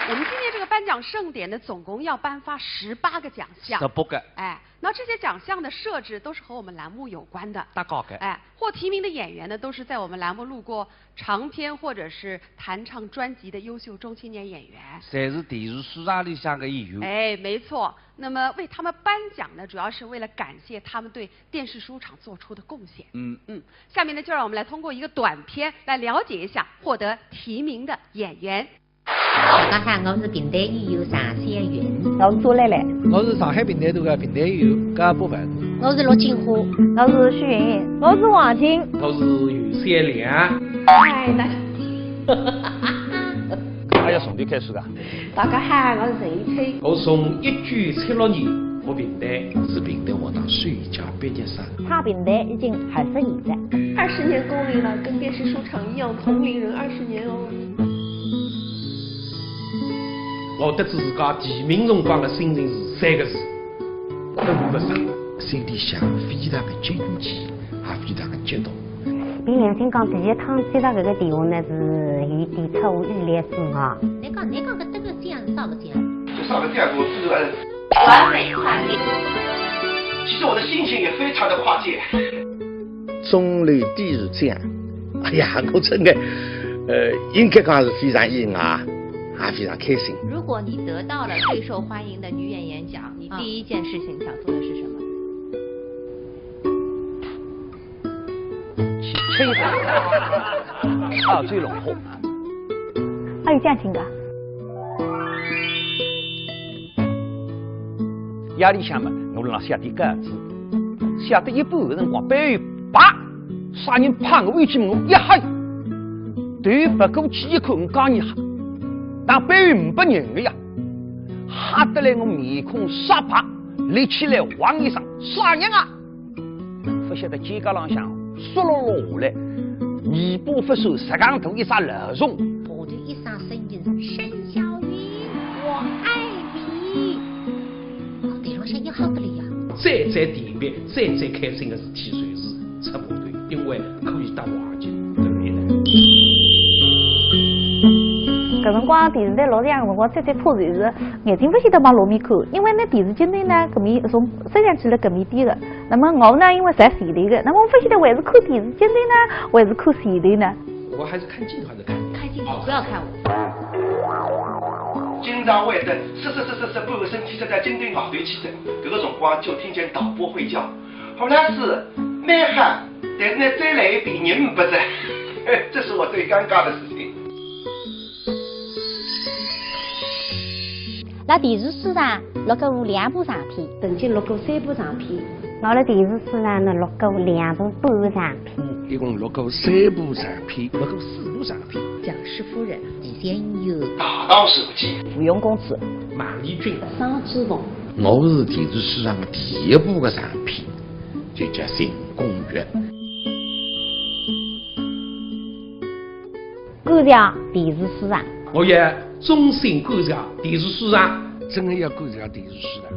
我们今天这个颁奖盛典呢，总共要颁发十八个奖项。十八个。哎，那这些奖项的设置都是和我们栏目有关的。搭界个。哎，获提名的演员呢，都是在我们栏目录过长篇或者是弹唱专辑的优秀中青年演员。侪是电视书场里向的演员。哎，没错。那么为他们颁奖呢，主要是为了感谢他们对电视书场做出的贡献。嗯。嗯，下面呢，就让我们来通过一个短片来了解一下获得提名的演员。大家好，我是评弹演员常小云。我是朱兰兰。我是上海评弹团的评弹演员高博文。我是陆金花。我是许云云。我是王琴。我是袁小良。哎，那哎呀，从头开始个。大家好，我是陈一春。我从一九七六年学评弹，是评弹学堂首届毕业生。唱评弹已经二十年了。二十年功力了，跟电视书场一样同龄人二十年哦。我得知自家提名辰光的心情是三个字：等勿着。心里向非常的惊奇，也非常的激动。凭良心讲，第一趟接到搿个电话呢，是有点出乎意料之外。侬讲，侬讲搿得个奖是啥个奖？就啥个奖我自然完美跨界。其实我的心情也非常的跨界。中流砥柱这样，哎呀，我真的，呃，应该讲是非常意外，也非常开心。如果你得到了最受欢迎的女演员奖，你第一件事情想做的是什么？去吹一吹，澳洲龙虎。还有奖金个？夜里向嘛，我辣写点稿子，写到一半个辰光，背后啪，啥人拍我一记门，我一吓，头别过去一看，我讲你吓，但背后没人个呀，吓得来我面孔煞白，立起来汪一声，啥人啊？ 勿晓得肩胛浪向湿漉漉下来，尾巴勿算，实梗大一只老虫。下头一声声音是：沈小云，我爱你。哦，台浪向一吓得来呀。最最甜蜜、最最开心的事体就是出部队，因为可以搭王琴谈恋爱。搿辰光电视台录像个辰光，最最怕就是眼睛勿晓得往落面看，因为那电视镜头呢，搿面从收音机辣搿面点个。 那么我呢，因为在前头个，那么我勿晓得还是看电视镜头呢，还是看前头呢？我还是看镜头还是看？看镜头，不要看我。经常会得是是是是是，半个身体塞在镜头外头去的，搿个辰光就听见导播会叫：“何老师，蛮好，但是呢，再来一遍，人没得。”这是我最尴尬的事情。 辣电视书场录过两部长篇。曾经录过三部长篇。我辣电视书场呢录过两部半长篇。一共录过三部长篇，录过四部长篇。僵尸夫人、李仙友、大道手记、芙蓉公主、孟丽君、双珠凤。我是电视书场第一部个长篇，就叫《新公寓》。 感谢电视书场。我也衷心感谢电视书场。真的要感谢电视书场，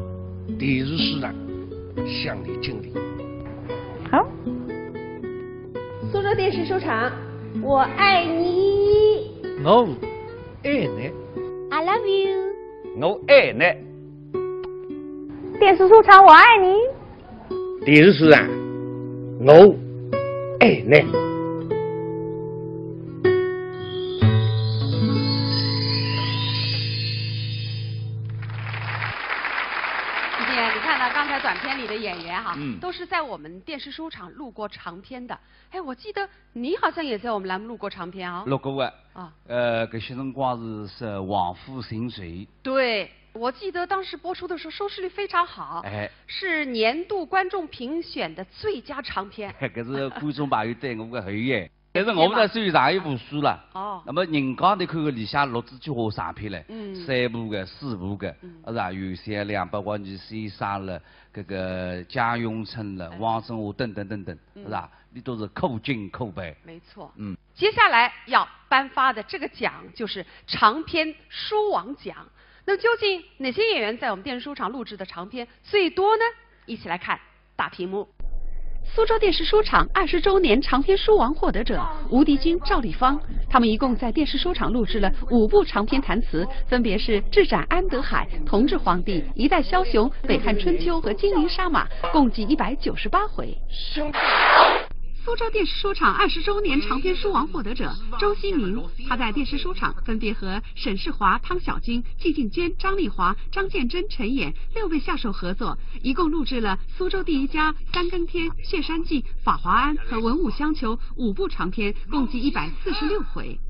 电视书场向你敬礼。好。苏州电视书场，我爱你。我爱你。 I love you。我爱你。电视书场，我爱你。 电视书场，我爱你。你看到刚才短片里的演员哈，嗯都是在我们电视书场录过长篇的。哎，我记得你好像也在我们栏目录过长篇啊。录过啊。啊。呃，搿歇辰光是是《王府情仇》。对，我记得当时播出的时候收视率非常好，哎。是年度观众评选的最佳长篇。搿是观众朋友对我个厚爱。但是我勿大算有啥一部书了。哦。那么人家头看看里向六十几化长篇嘞，嗯。三部个、四部个，嗯。是吧？有些梁伯华、倪先生了，搿个江永春了，哎。汪振华等等等等，嗯。是吧？你都是可敬可佩。没错。嗯。接下来要颁发的这个奖就是长篇书王奖。那么究竟哪些演员在我们电视书场录制的长篇最多呢？一起来看。 大屏幕。苏州电视书场二十周年长篇书王获得者吴迪军、赵丽芳，他们一共在电视书场录制了五部长篇弹词，分别是《智斩安德海》《同治皇帝》《一代枭雄》《北汉春秋》和《金陵杀马》，共计一百九十八回。苏州电视书场二十周年长篇书王获得者周希明，他在电视书场分别和沈世华、汤小金、季靖坚、张丽华、张鉴真、陈演六位下手合作， 一共录制了《苏州第一家》《三更天》《谢山记》《法华庵》和《文武相求》五部长篇，共计一百四十六回。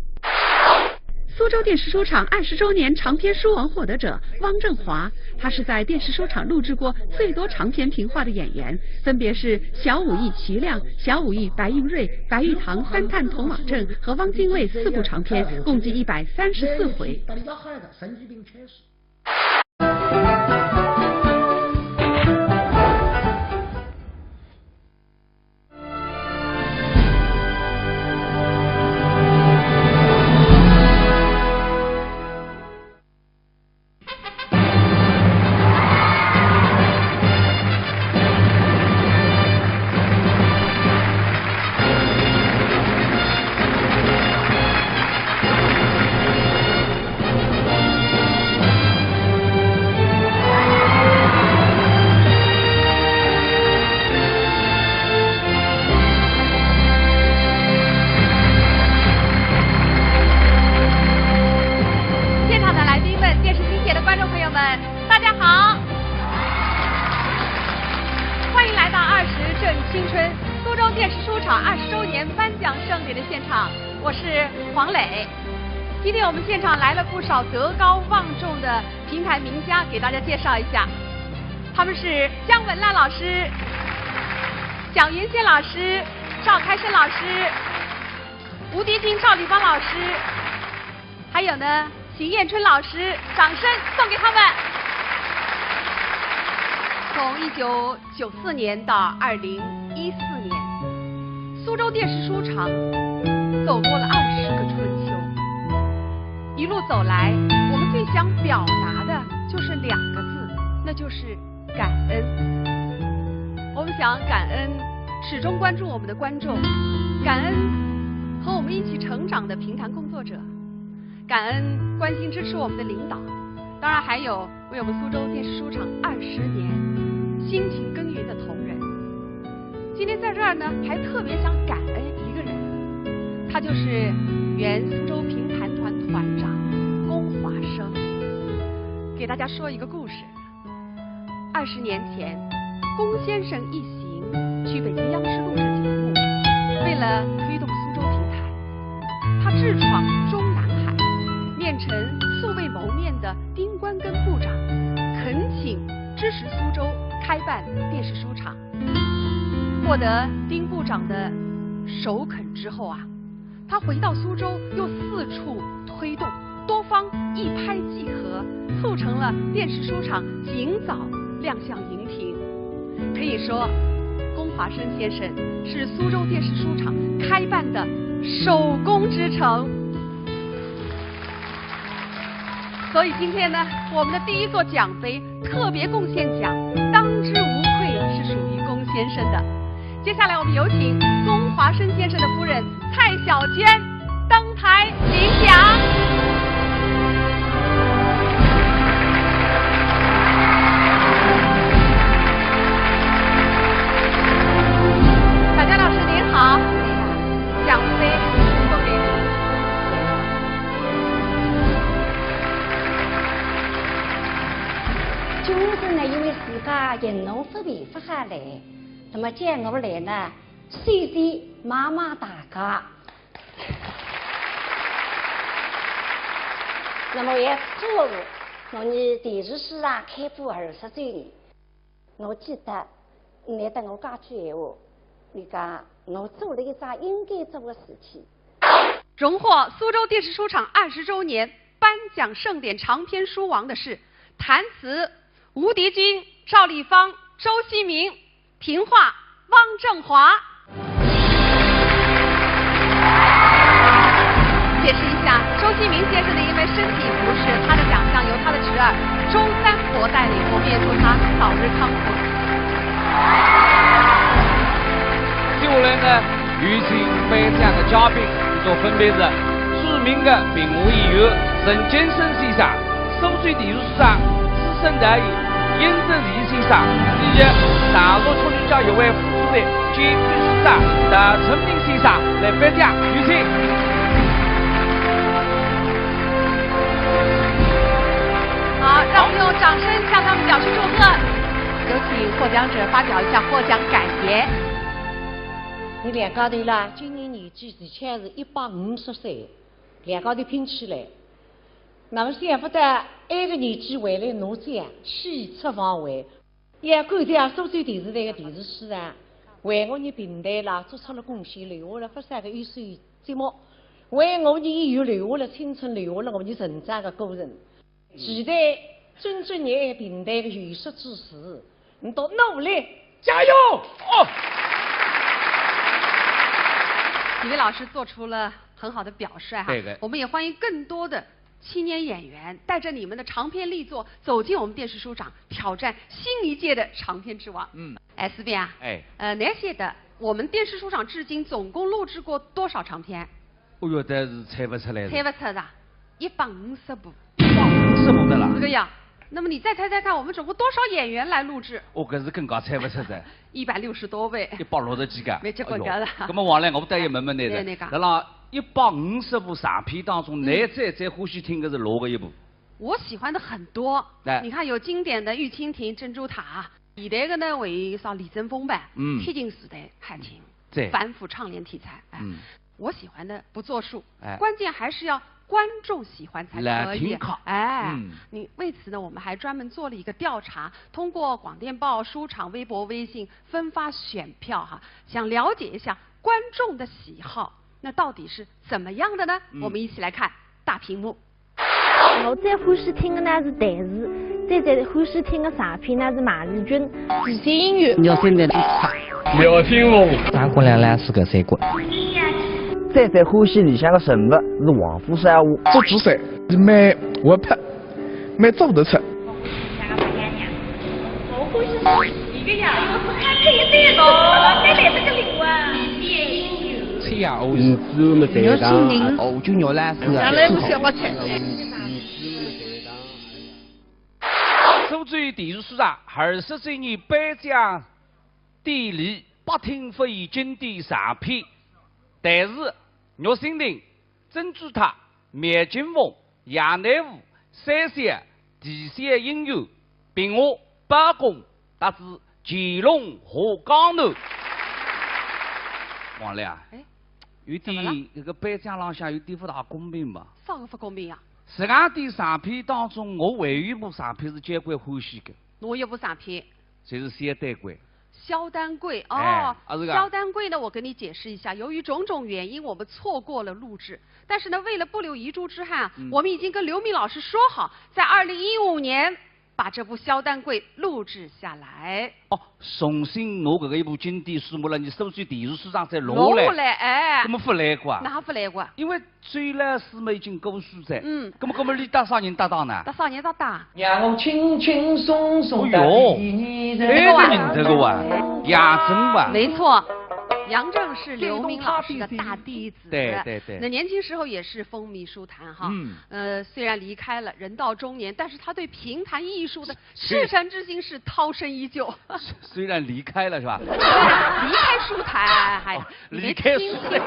苏州电视书场二十周年长篇书王获得者汪振华，他是在电视书场录制过最多长篇评话的演员，分别是《小武艺·齐亮》《小武艺·白云瑞》《白玉堂》《三探铜马镇》和《汪精卫》四部长篇，共计一百三十四回。 现场的来宾们，电视机前的观众朋友们，大家好！欢迎来到《二十正青春》苏州电视书场二十周年颁奖盛典的现场，我是黄磊。今天我们现场来了不少德高望重的评弹名家，给大家介绍一下，他们是姜文辣老师、蒋云仙老师、赵开生老师、吴迪军、赵丽芳老师，还有呢，邢雁春老师，掌声送给他们。从一九九四年到二零一四年，苏州电视书场走过了二十个春秋。一路走来，我们最想表达的就是两个字，那就是感恩。我们想感恩始终关注我们的观众，感恩和我们一起成长的评弹工作者，感恩关心支持我们的领导，当然还有为我们苏州电视书场二十年辛勤耕耘的同仁。今天在这儿呢，还特别想感恩一个人，他就是原苏州评弹团团长龚华生。给大家说一个故事。二十年前，龚先生一行去北京央视录制节目，为了推动苏州评弹，他智闯中南海，面陈素未谋面的丁关根部长，恳请支持苏州开办电视书场。获得丁部长的首肯之后啊，他回到苏州，又四处推动，多方一拍即合，促成了电视书场尽早亮相荧屏。可以说，龚华生先生是苏州电视书场开办的首功之臣。所以今天呢，我们的第一座奖杯 特别贡献奖，当之无愧是属于龚先生的。接下来，我们有请龚华生先生的夫人蔡小娟登台领奖。小娟老师您好，奖杯送给您。 今朝呢，因为自家行动方面勿好来，那么叫我来呢，首先望望大家。那么也祝贺我，我伲电视书场开播二十周年。我记得，侬搭我讲句闲话，讲我做了一桩应该做的事体。荣获苏州电视书场二十周年颁奖盛典长篇书王的是弹词吴迪君、赵丽芳、周希明、评话汪正华。解释一下，周希明先生呢，因为身体不适，他的奖项由他的侄儿周三国代理，我们也祝他早日康复。 接下来呢，有请颁奖的嘉宾，伊拉分别是著名的评话演员陈建生先生、苏州电视书场资深导演殷正贤先生，以及大陆出版界一位副主席、兼秘书长陶春明先生来颁奖，有请。好，让我们用掌声向他们表示祝贺。有请获奖者发表一下获奖感言。 伊两家头啦，今年年纪的确是一百五十岁，两家头拼起来。那么想勿到，埃个年纪还来拿奖，喜出望外。也感谢苏州电视台的电视书场，为我们评弹啦做出了贡献，留下了不少的优秀节目，为我们演员留下了青春，留下了我们成长的过程。 期待尊重热爱评弹的有识之士，你都努力加油哦！几位老师做出了很好的表率哈，对的。我们也欢迎更多的青年演员带着你们的长篇力作走进我们电视书场，挑战新一届的长篇之王。嗯。哎，思斌啊，哎。呃，侬晓得我们电视书场至今总共录制过多少长篇？ 哦哟，但是猜勿出来了。猜勿出的，一百五十部。一百五十部的啦。是个呀。那么你再猜猜看，我们总共多少演员来录制？哦，搿是更加猜勿出的。一百六十多位。一百六十几个。没结棍个了。哎哟，那么王来，我倒要问问侬的，对，那个。辣辣一百五十部长篇当中，嗯。侬最最欢喜听的是哪个一部？我喜欢的很多。哎。你看，有经典的《玉蜻蜓》《珍珠塔》，现代的呢，还有像李贞峰版，嗯。《铁琴时代》还听。 对。反腐倡廉题材，哎，嗯。我喜欢的不作数，哎。关键还是要观众喜欢才可以。来听看。哎，嗯。你，为此呢，我们还专门做了一个调查，通过广电报、书场、微博、微信分发选票哈，想了解一下观众的喜好，那到底是怎么样的呢？嗯。我们一起来看大屏幕。 我最欢喜听的呢是弹词，最最欢喜听的长篇呢是《马丽君》。时间音乐。聊天的。聊天哦。张国良老师个三国。最最欢喜里向的人物是王府少华。做主帅是蛮活泼，蛮做得出。我欢喜是一个呀，因为不看配对了，该来这个礼物啊。 七呀，哦，嗯，是我们台长。我姓林。哦，就牛老师啊。原来不是我猜。苏州电视书场二十周年颁奖典礼，百听不厌经典长篇，弹词《玉蜻蜓》、《珍珠塔》、《描金凤》、《杨乃武》、《三笑》、《啼笑姻缘》、《平湖》、《包公》，搭子《乾隆下江南》。王来啊，哎，有点，怎么了？搿个颁奖浪向有点勿大公平嘛。啥个勿公平啊？实梗点长篇当中，我还有一部长篇是交关欢喜个。哪一部长篇？就是《萧丹桂》。 萧丹桂，哦，哎，啊，这个啊。萧丹桂呢，我跟你解释一下，由于种种原因，我们错过了录制。但是呢，为了不留遗珠之憾啊，嗯。我们已经跟刘敏老师说好，在二零一五年把这部《萧丹桂》录制下来。哦，重新拿搿个一部经典书目了，你苏州电视书场再弄下来。弄下来，哎。搿么勿来个啊？哪勿来个啊？因为 周老师嘛已经过世哉，嗯。搿么，搿么伊搭啥人搭档呢？搭啥人搭档？让我轻轻松松地哦哟，陪你哎，搿认得个哇，杨震哇。没错，杨震是刘敏老师的大弟子。对，对，对。那年轻时候也是风靡书坛哈。嗯。呃，虽然离开了，人到中年，但是他对评弹艺术的 赤诚之心是涛声依旧。虽然离开了是吧？离开书台，还哦，离开书台。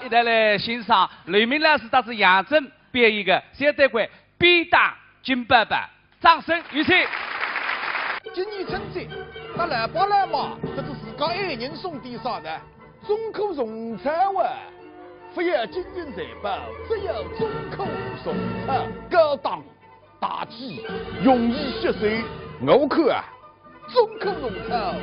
一道来欣赏刘敏老师搭子杨震表演个《萧丹桂》，《便当金宝宝》，掌声有请。今年春节，搭老爸老妈，搭子自家爱人送点啥呢？中科虫草啊！不要金银财宝，只要中科虫草。高档 大气，容易吸收。我看啊，中科虫草，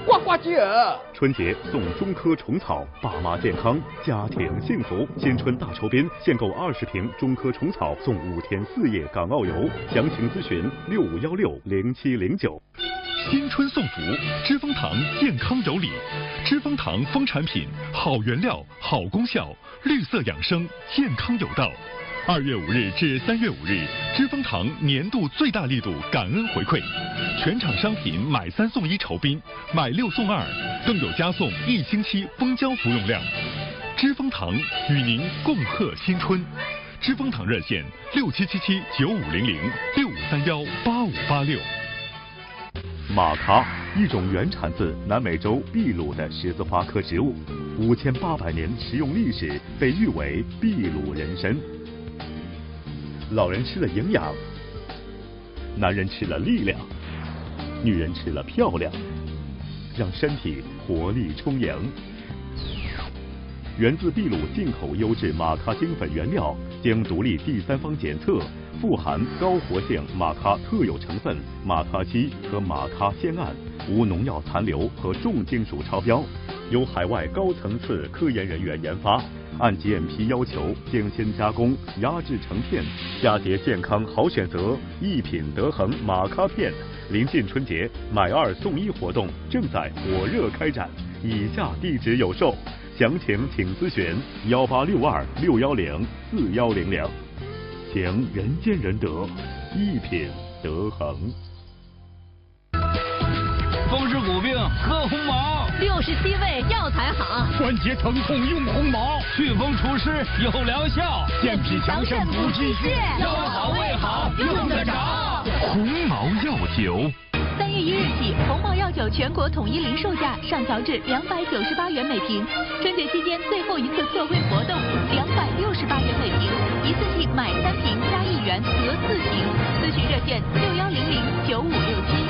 呱呱叫。春节送中科虫草，爸妈健康，家庭幸福。新春大酬宾，限购二十瓶中科虫草送五天四夜港澳游。详情咨询六五幺六零七零九。新春送福，知蜂堂健康有礼。知蜂堂蜂产品，好原料，好功效，绿色养生，健康有道。二月五日至三月五日，知蜂堂年度最大力度感恩回馈，全场商品买三送一酬宾，买六送二，更有加送一星期蜂胶服用量。知蜂堂与您共贺新春。知蜂堂热线六七七七九五零零，六五三幺八五八六。 玛咖，一种原产自南美洲秘鲁的十字花科植物，五千八百年食用历史，被誉为秘鲁人参。老人吃了营养，男人吃了力量，女人吃了漂亮，让身体活力充盈。源自秘鲁进口优质玛咖精粉原料，经独立第三方检测，富含高活性玛咖特有成分玛咖烯和玛咖酰胺，无农药残留和重金属超标，由海外高层次科研人员研发，按GMP要求精心加工，压制成片，佳节健康好选择，一品德恒玛咖片。临近春节，买二送一活动正在火热开展，以下地址有售，详情请咨询幺八六二六幺零四幺零零。 情人见人得，一品德恒。风湿骨病喝鸿茅，六十七味药材好，关节疼痛用鸿茅，祛风除湿有疗效，健脾强肾补气血，腰好胃好用得着。鸿茅药酒。 三月一日起，鸿茅药酒全国统一零售价上调至两百九十八元每瓶。春节期间最后一次特惠活动，两百六十八元每瓶，一次性买三瓶加一元得四瓶。咨询热线六幺零零九五六七。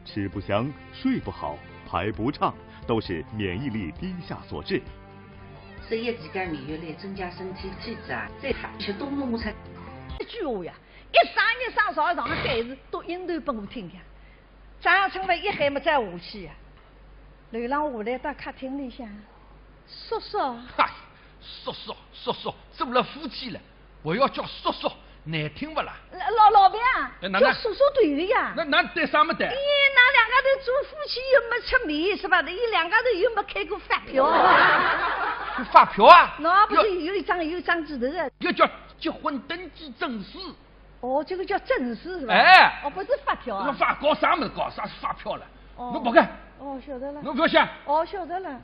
吃不香，睡不好，排不畅，都是免疫力低下所致。十一期间免疫力增加，身体体质啊，再好吃多么么吃。一句话呀，一声一声朝上海是读音头拨我听呀。 张春梅一喊么再下去呀。楼浪下来到客厅里向，叔叔。嗨，叔叔，叔叔，做了夫妻了，还要叫叔叔，难听勿啦？老，老，老板啊，哎，哪能？叫叔叔对个呀。那，那对啥么对？咦，㑚两家头做夫妻又没出面是吧？伊两家头又没开过发票。发票啊？那不是有一张，有一张纸头的。要叫结婚登记证书。 哦，这个叫证书是吧？哎。哦，不是发票啊。那发，搞啥么子？搞啥发票了？哦。侬跑开。哦，晓得了。侬不要想。哦，晓得了。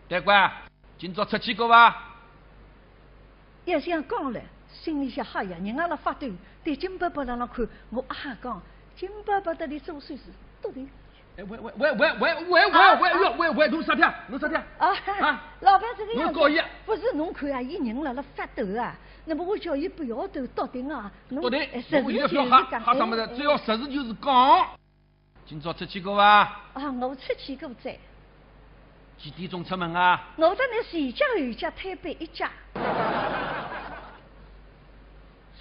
大官，今朝出去过伐？要想讲了，心里向吓呀，人家辣发抖，对金伯伯辣辣看，我啊讲，金伯伯搭伊做手势，对勿对？ 哎，喂喂喂喂喂喂喂喂喂喂，侬啥体啊？侬啥体啊？啊，啊？老板这个样子，侬高兴啊？不是，侬看啊，伊人辣辣发抖啊，那么我叫伊不要抖，笃定啊，侬笃定，哎，侬现在不要吓，吓啥么子？哎，只要实事求是讲。今朝出去过伐？啊，我出去过哉。几点钟出门啊？我搭㑚前脚后脚推扳一脚。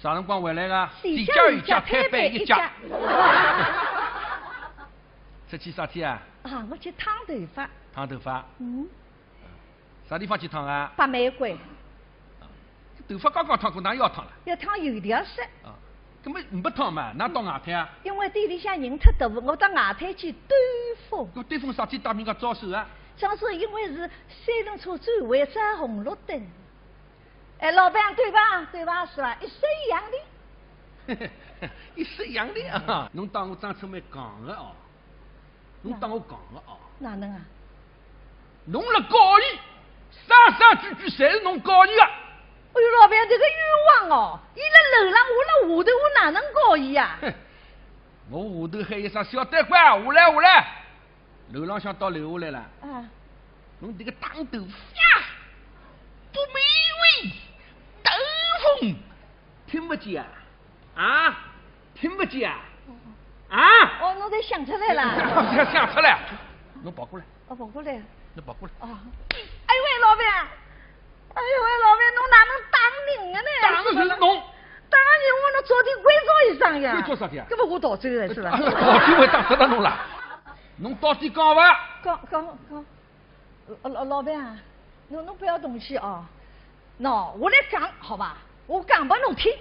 啥辰光回来个？前脚后脚推扳一脚。前脚后脚推扳一脚。 出去啥体啊？啊，我去烫头发。烫头发？嗯。啥地方去烫啊？北玫瑰。头发刚刚烫过，哪又要烫了？要烫油条色。啊，根本没烫嘛，哪到外滩啊？因为店里向人太多，我到外滩去兜风。搿兜风啥体大名个招手啊？招手因为是三轮车转弯照红绿灯。 哎，老板，对吧？对吧？是吧？一式一样的。一式一样的啊！侬当我张春梅讲的哦？侬当我讲的哦？哪能啊？侬辣告伊，声声句句侪是侬告伊的。哎呦，老板，这个冤枉哦！伊辣楼浪，我辣下头，我哪能告伊啊？哼，我下头喊一声小胆鬼，下来，下来。 楼浪向到楼下来了。啊。侬这个打头发，不美味，兜风，听不见啊？啊？听不见啊？啊？哦，侬侪想出来了。想出来，侬跑过来。哦，跑过来。侬跑过来。哦。哎呦喂，老板，哎呦喂，老板，侬哪能打人的呢？打的就是侬。打人我能坐地关照一声呀。关照啥体啊？搿么我逃走了是吧？逃走我打死了侬啦！侬到底讲伐？讲讲讲，老老老板啊，侬侬勿要动气啊。喏，我来讲好伐？我讲拨侬听。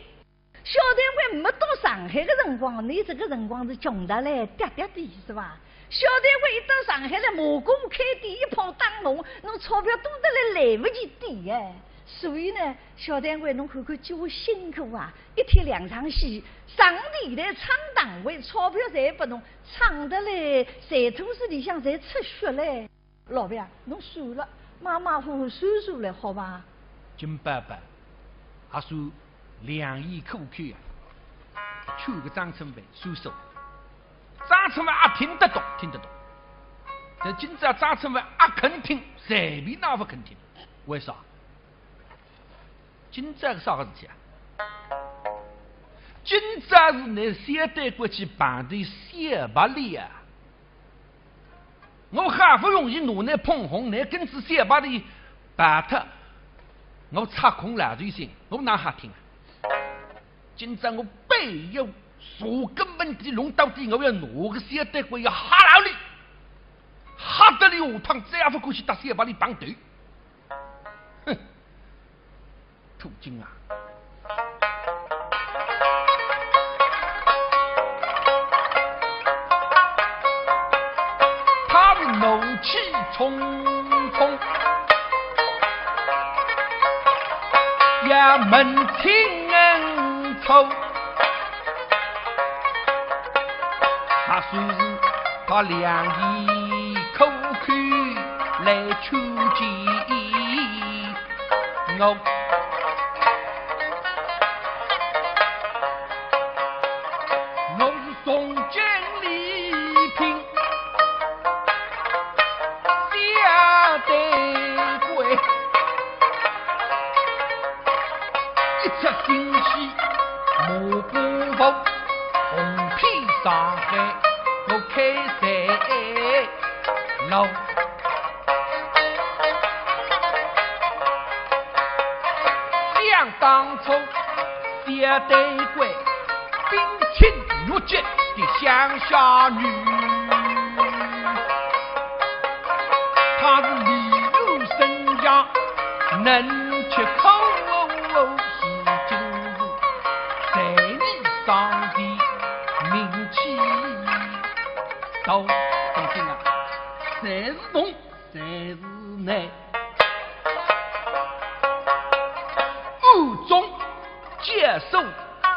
小丹桂没到上海个辰光，伊搿个辰光是穷得来跌跌个，是伐？小丹桂一到上海来，马哥开店一炮打红，侬钞票多得来来勿及抵哎。所以呢，小丹桂侬看看叫我辛苦啊，一天两场戏，上电台唱堂会，钞票侪拨侬，唱得来，馋吐水里向侪出血嘞。 老板啊，侬算了，马马虎虎算算来，好伐？金伯伯还算两眼可开啊，劝个张春帆算数。张春帆也听得懂，听得懂。但今朝张春帆也肯听，随便哪勿肯听。为啥？今朝个啥个事体啊？今朝是拿小丹桂去碰头小白脸啊！ 我好勿容易拿伊捧红，拿根子小白脸拔脱，我插空老头心，我哪哈听啊？今朝我必要查根问底，弄到底，我要拿个小丹桂要吓牢伊，吓得伊下趟再也勿敢去搭小白脸碰头。哼！ 土金啊！他的怒气冲冲，也门清恩仇。 他虽是他两眼可开来求见我，我是重金礼品下得贵。 一出新戏，马步步，红遍上海，我开在路。想当初，小丹桂，冰清玉洁的乡下女。 她是离有身价，能吃苦，是今日在你上的名气大。当心啊，侪是侬，侪是侬。暗中 接受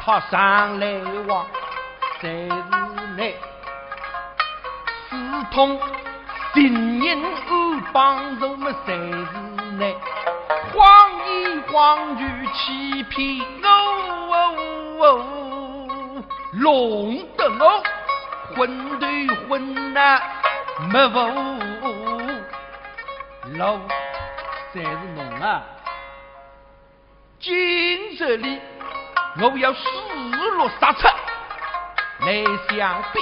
她上来往，侪是侬。私通情人暗帮助么，侪是侬。谎言谎语欺骗我，弄得我昏头昏脑没无路，侪是侬啊！ 今日里我要水落石出来相逼，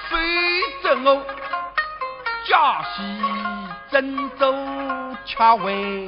否则我假戏真做吃亏。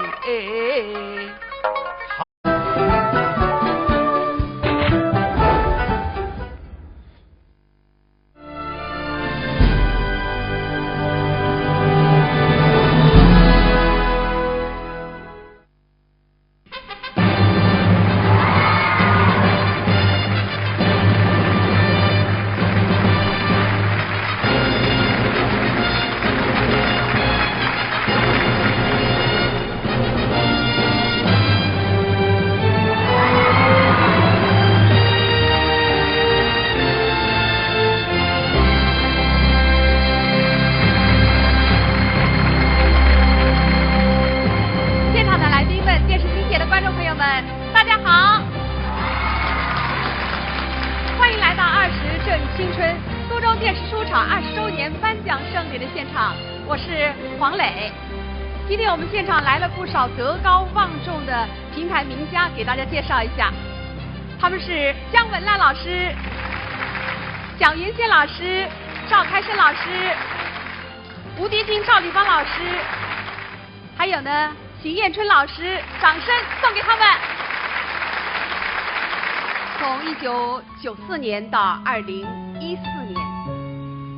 现场的来宾们，电视机前的观众朋友们，大家好！欢迎来到《二十正青春》苏州电视书场二十周年颁奖盛典的现场，我是黄磊。今天我们现场来了不少德高望重的评弹名家，给大家介绍一下，他们是姜文辣老师、蒋云仙老师、赵开生老师、吴迪金、赵丽芳老师，还有呢，邢雁春老师，掌声送给他们。从一九九四年到二零一四年，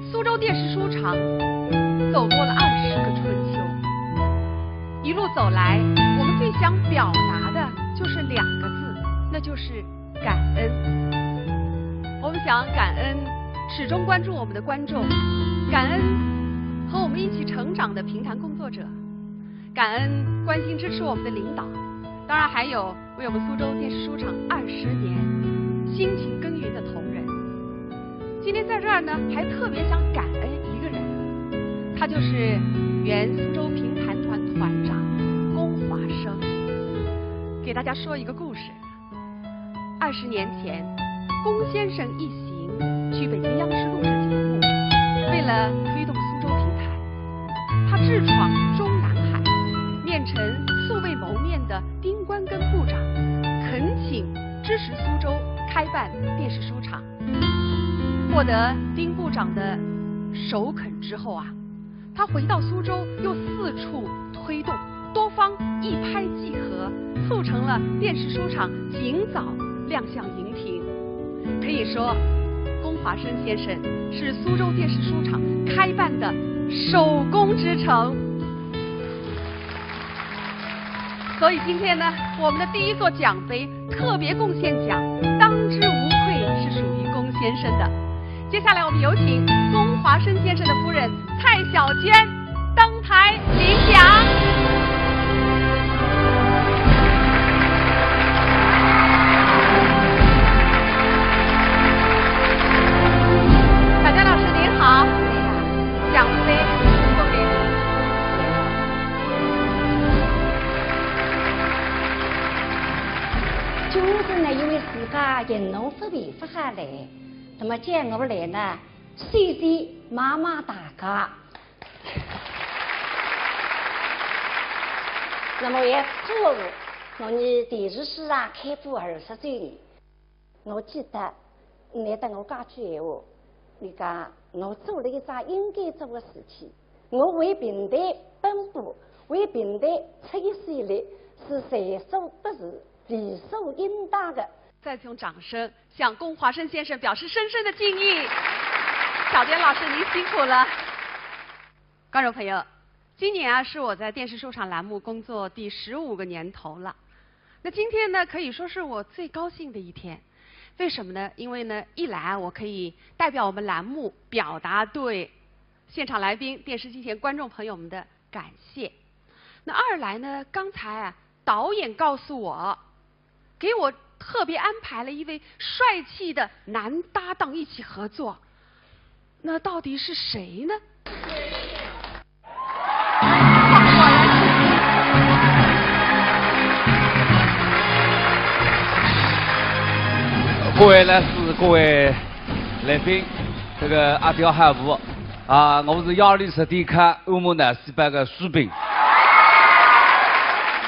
苏州电视书场走过了二十个春秋。一路走来，我们最想表达的就是两个字，那就是感恩。我们想感恩始终关注我们的观众，感恩和我们一起成长的评弹工作者，感恩关心支持我们的领导，当然还有为我们苏州电视书场二十年辛勤耕耘的同仁。今天在这儿呢，还特别想感恩一个人，他就是原苏州评弹团团长龚华生。给大家说一个故事。二十年前，龚先生一行去北京央视录制节目，为了推动苏州评弹，他智闯中南海，面陈素未谋面的丁关根部长，恳请支持苏州开办电视书场。获得丁部长的首肯之后啊，他回到苏州，又四处推动，多方一拍即合，促成了电视书场尽早亮相荧屏。可以说，龚华生先生是苏州电视书场开办的首功之臣。所以今天呢，我们的第一座奖杯，特别贡献奖，当之无愧是属于龚先生的。接下来我们有请龚华生先生的夫人蔡小娟登台领奖。小娟老师您好，奖杯送给您。 就是呢，因为自家行动方面勿好来，那么叫我来呢，谢谢妈妈大家。那么也祝我们电视书场开播二十周年。我记得，你搭我讲句闲话，你讲我做了一桩应该做的事体，我为评弹奔波，为评弹出一些力，是在所不辞，理所应当的。再次用掌声向龚华生先生表示深深的敬意。小娟老师，您辛苦了。观众朋友，今年啊是我在电视书场栏目工作第十五个年头了。那今天呢，可以说是我最高兴的一天。为什么呢？因为呢，一来啊，我可以代表我们栏目表达对现场来宾、电视机前观众朋友们的感谢。那二来呢，刚才啊，导演告诉我，给我特别安排了一位帅气的男搭档一起合作。那到底是谁呢？各位老师，各位来宾，这个阿刁好舞啊，我是幺二零十点看《恶魔脑细胞》的徐斌。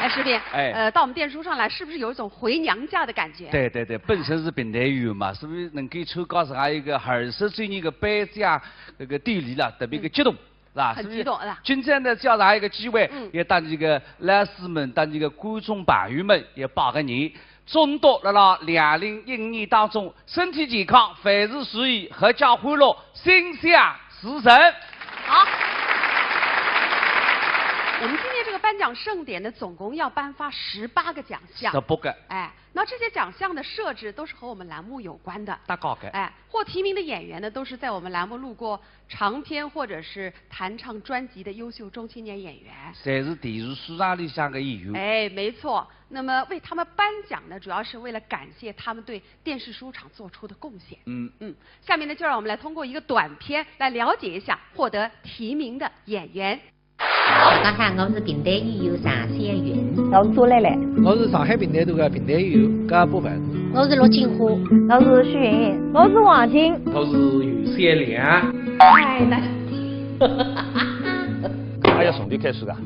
哎，徐斌，哎。呃，到我们电视书场来，是不是有一种回娘家的感觉？对对对，本身是评弹员嘛，所以能够参加这样一个二十周年的颁奖这个典礼了，特别的激动，是吧？很激动，是吧？今天呢，借着这个机会，嗯。也搭这个老师们，搭这个观众朋友们也拜个年，祝大家辣辣两零一五年当中身体健康，万事如意，阖家欢乐，心想事成。好。我们今天这个颁奖盛典呢，总共要颁发十八个奖项。十八个。哎，那这些奖项的设置都是和我们栏目有关的。搭界个。哎，获提名的演员呢，都是在我们栏目录过长篇或者是弹唱专辑的优秀中青年演员。侪是电视书场里向的演员。哎，没错。那么为他们颁奖呢，主要是为了感谢他们对电视书场做出的贡献。嗯。嗯，下面呢，就让我们来通过一个短片来了解一下获得提名的演员。大家好，我是评弹演员常小云。我是朱兰兰。我是上海评弹团的评弹演员高博文。我是陆金花。我是许云云。我是王琴。我是袁小亮。哎，大家 哎呀，从头开始啊。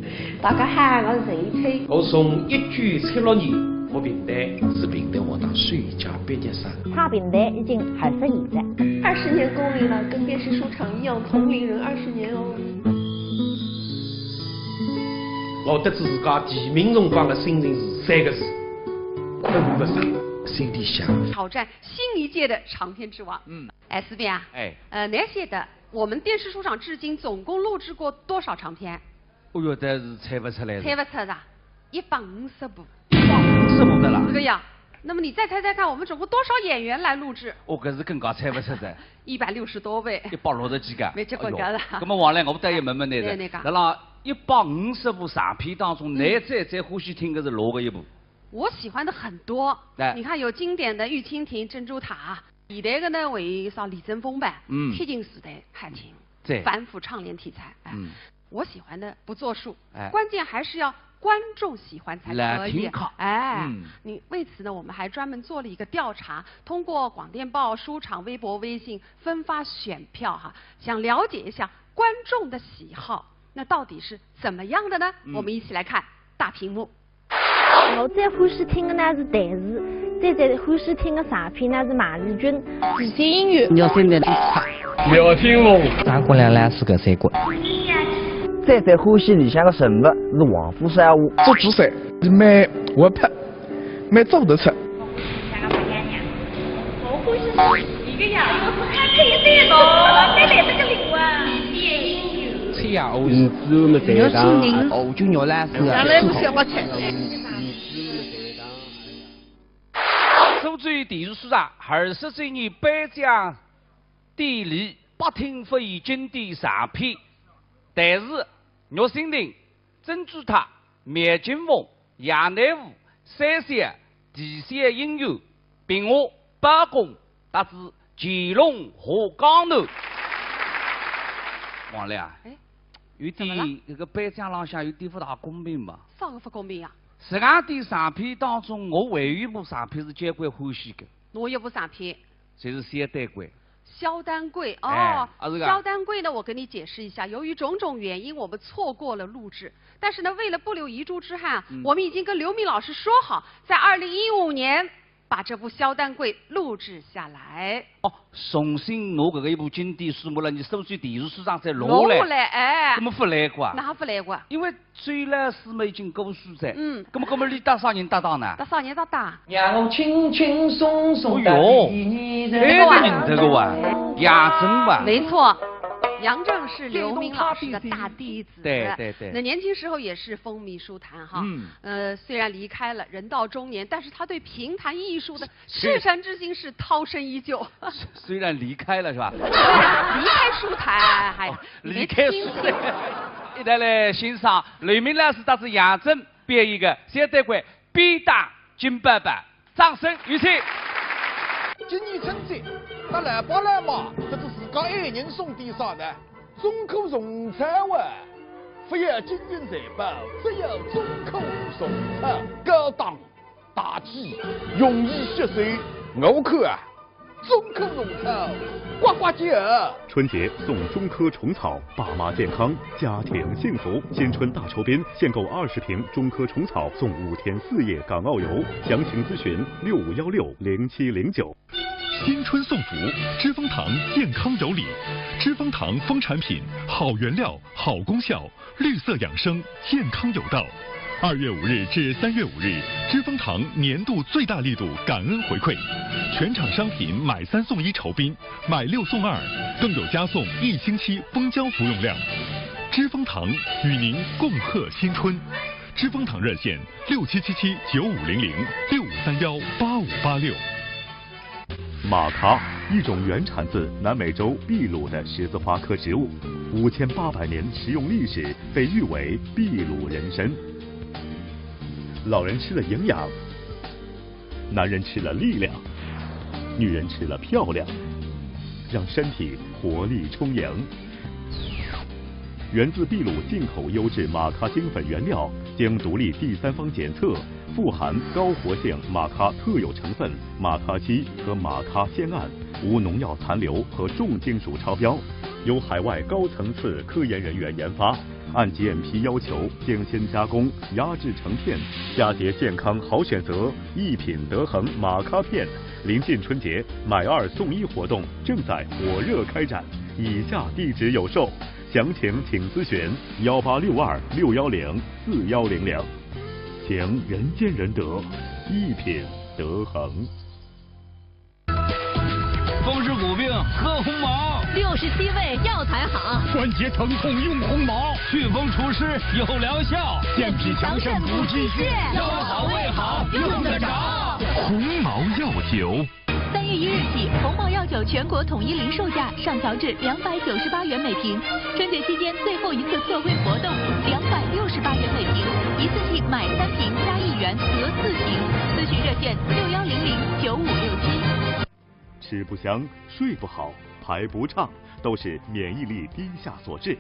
大家好，我是陈一秋。我从一九七六年学评弹。是评弹学堂首届毕业生。唱评弹已经二十年了。二十年功力了，跟电视书场一样，同龄人二十年哦。我得知自家提名辰光的心情是三个字：分不清。心里想。挑战新一届的长篇之王。嗯。哎，思斌啊，哎。呃，侬晓得我们电视书场至今总共录制过多少长篇？哦哟，搿是猜勿出来的。猜勿出的，一百五十部。一百五十部的啦。是个呀。那么你再猜猜看，我们总共多少演员来录制？哦，搿是更加猜勿出的。一百六十多位。一百六十几个。没结棍个了。哎哟，那么王来，我倒要问问侬的，对，那个。辣辣一百五十部长篇当中，嗯。侬最最欢喜听的是哪个一部？ 我喜欢的很多。哎。你看，有经典的《玉蜻蜓》《珍珠塔》，现代的呢，还有像李贞峰版，嗯。《铁金时代》《海琴》，对。反腐倡廉题材。哎，嗯。我喜欢的不作数，哎。关键还是要观众喜欢才可以。来听看。哎，嗯。你，为此呢，我们还专门做了一个调查，通过广电报、书场、微博、微信分发选票哈，想了解一下观众的喜好，那到底是怎么样的呢？嗯。我们一起来看大屏幕。 我最欢喜听的呢是弹词，最最欢喜听的长篇呢是孟丽君。地下音乐。聊天的。聊天龙。张国良老师个三国。最最欢喜里向的人物是黄甫山。做主帅，蛮活泼，蛮做得出。我欢喜是一个呀，我看配对咯，蛮来这个灵魂。地下音乐。 吃呀，哦，嗯，猪肉么蛋汤，哦，就肉烂丝啊。原来是小白菜。苏州电视书场二十周年颁奖典礼，百听不厌经典长篇，弹词《玉蜻蜓》、《珍珠塔》、《描金凤》、《杨乃武》、《三笑》、《地下音乐》、《平湖》、《包公》，搭仔《乾隆下江南》。王来啊，哎，有点，怎么了？搿个颁奖浪向有点勿大公平嘛。啥个勿公平呀？实梗点长篇当中，我还有一部长篇是交关欢喜的。哪一部长篇？就是《萧丹桂》。 萧丹桂，哦，哎，啊，是个。萧丹桂呢，我跟你解释一下，由于种种原因，我们错过了录制。但是呢，为了不留遗珠之憾啊，嗯。我们已经跟刘明老师说好，在二零一五年把这部《萧丹桂》录制下来。哦，重新拿搿个一部经典书目了，侬苏州电视书场再弄下来。弄下来，哎。搿么勿来个啊？哪勿来个啊？因为 周老师嘛已经过世哉，嗯。搿么，搿么伊搭啥人搭档呢？搭啥人搭档？让我轻轻松松地，哦哟，第二人。哎，搿认得个哇，杨震哇。没错，杨震是刘明老师的大弟子。对，对，对。那年轻时候也是风靡书坛哈。嗯。呃，虽然离开了，人到中年，但是他对评弹艺术的 赤诚之心是涛声依旧。虽然离开了，是吧？离开书台，哎，哦，你没听清。离开书台。一道来欣赏刘明老师搭仔杨震表演个《萧丹桂》《便当金宝宝》，掌声有请。今年春节，搭老爸老妈，搭仔自家爱人送点啥呢？中科虫草啊！勿要金银财宝，只要中科虫草，高档 大气，容易吸收。我看啊，中科虫草，呱呱叫。春节送中科虫草，爸妈健康，家庭幸福。新春大酬宾，限购二十瓶中科虫草，送五天四夜港澳游。详情咨询六五幺六零七零九。新春送福，知蜂堂健康有礼。知蜂堂蜂产品，好原料，好功效， 绿色养生，健康有道。二月五日至三月五日，知蜂堂年度最大力度感恩回馈，全场商品买三送一酬宾，买六送二，更有加送一星期蜂胶服用量。知蜂堂与您共贺新春。知蜂堂热线：六七七七九五零零，六五三幺八五八六。 玛咖，一种原产自南美洲秘鲁的十字花科植物，五千八百年食用历史，被誉为秘鲁人参。老人吃了营养，男人吃了力量，女人吃了漂亮，让身体活力充盈。 源自秘鲁进口优质玛咖精粉原料，经独立第三方检测，富含高活性玛咖特有成分玛咖烯和玛咖酰胺，无农药残留和重金属超标，由海外高层次科研人员研发，按G M P要求精心加工、压制成片，佳节健康好选择，一品德恒玛咖片。临近春节，买二送一活动正在火热开展，以下地址有售。 详情请咨询幺八六二六幺零四幺零零。情人见人得，一品德恒。风湿骨病喝鸿茅，六十七味药材好，关节疼痛用鸿茅，祛风除湿有疗效，健脾强肾补气血，腰好胃好用得着。鸿茅药酒。三月一日起，鸿茅药酒全国统一零售价上调至两百九十八元每瓶。春节期间最后一次特惠活动，两百六十八元每瓶，一次性买三瓶加一元得四瓶。咨询热线六幺零零九五六七。吃不香，睡不好，排不畅，都是免疫力低下所致。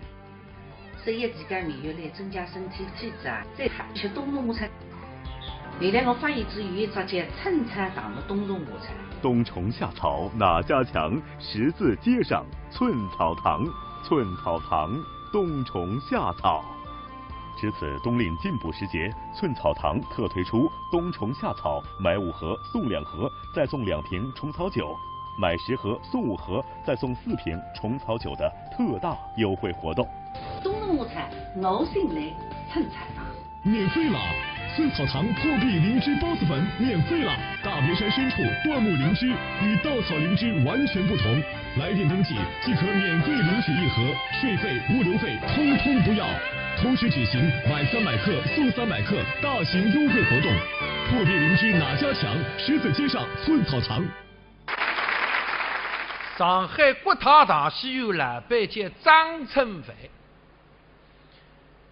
十一期间免疫力增加，身体体质啊，再好吃冬虫夏草。原来我发现只有一只叫寸草堂的冬虫夏草。冬虫夏草哪家强？十字街上寸草堂，寸草堂冬虫夏草。值此冬令进补时节，寸草堂特推出冬虫夏草买五盒送两盒，再送两瓶虫草酒，买十盒送五盒，再送四瓶虫草酒的特大优惠活动。冬虫夏草，我信赖寸草堂。免费了！寸草堂破壁灵芝孢子粉免费了！大别山深处，椴木灵芝与稻草灵芝完全不同。来电登记即可免费领取一盒，税费、物流费通通不要。同时举行买三百克送三百克大型优惠活动。破壁灵芝哪家强？十字街上寸草堂。上海国泰大戏院老板叫张春帆。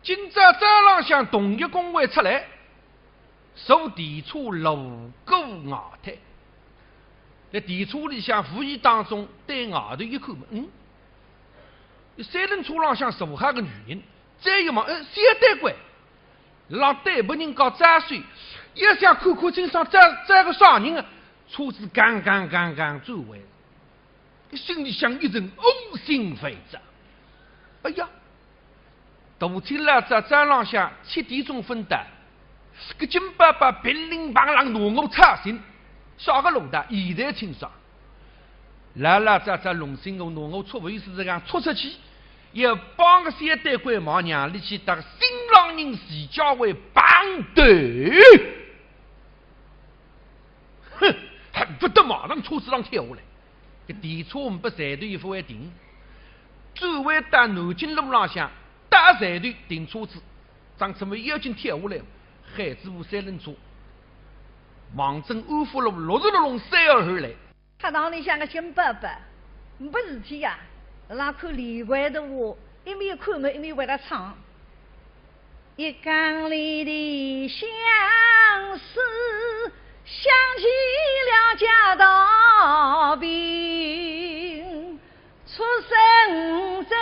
今朝早浪向同业公会出来，坐电车路过外滩，辣电车里向无意当中对外头一看嘛，嗯，三轮车浪向坐好个女人，再一望，嗯，小丹桂，辣对别人家招手，也想看看清爽招招个啥人啊，车子刚刚刚刚转弯。 心里向一阵恶心烦躁。哎呀，大清老早早浪向七点钟分到，搿金伯伯乒铃乓啷拿我吵醒，啥个路道？现在清爽。老老早早弄醒我，拿我出门是这样出出去，也帮个小丹桂忙让伊去搭新郎人徐家汇碰头。 哼，恨不得马上车子浪跳下来。搿电车呒拨站头也勿会停，转弯到南京路浪向搭站头停车子，张春帆已经跳下来，喊仔部三轮车，望准安福路六十六弄三号线来。客堂里向个金伯伯，呒拨事体呀，辣看连环图画，一面看么一面会得唱。 一缸里的相思想起了家道贫，出身在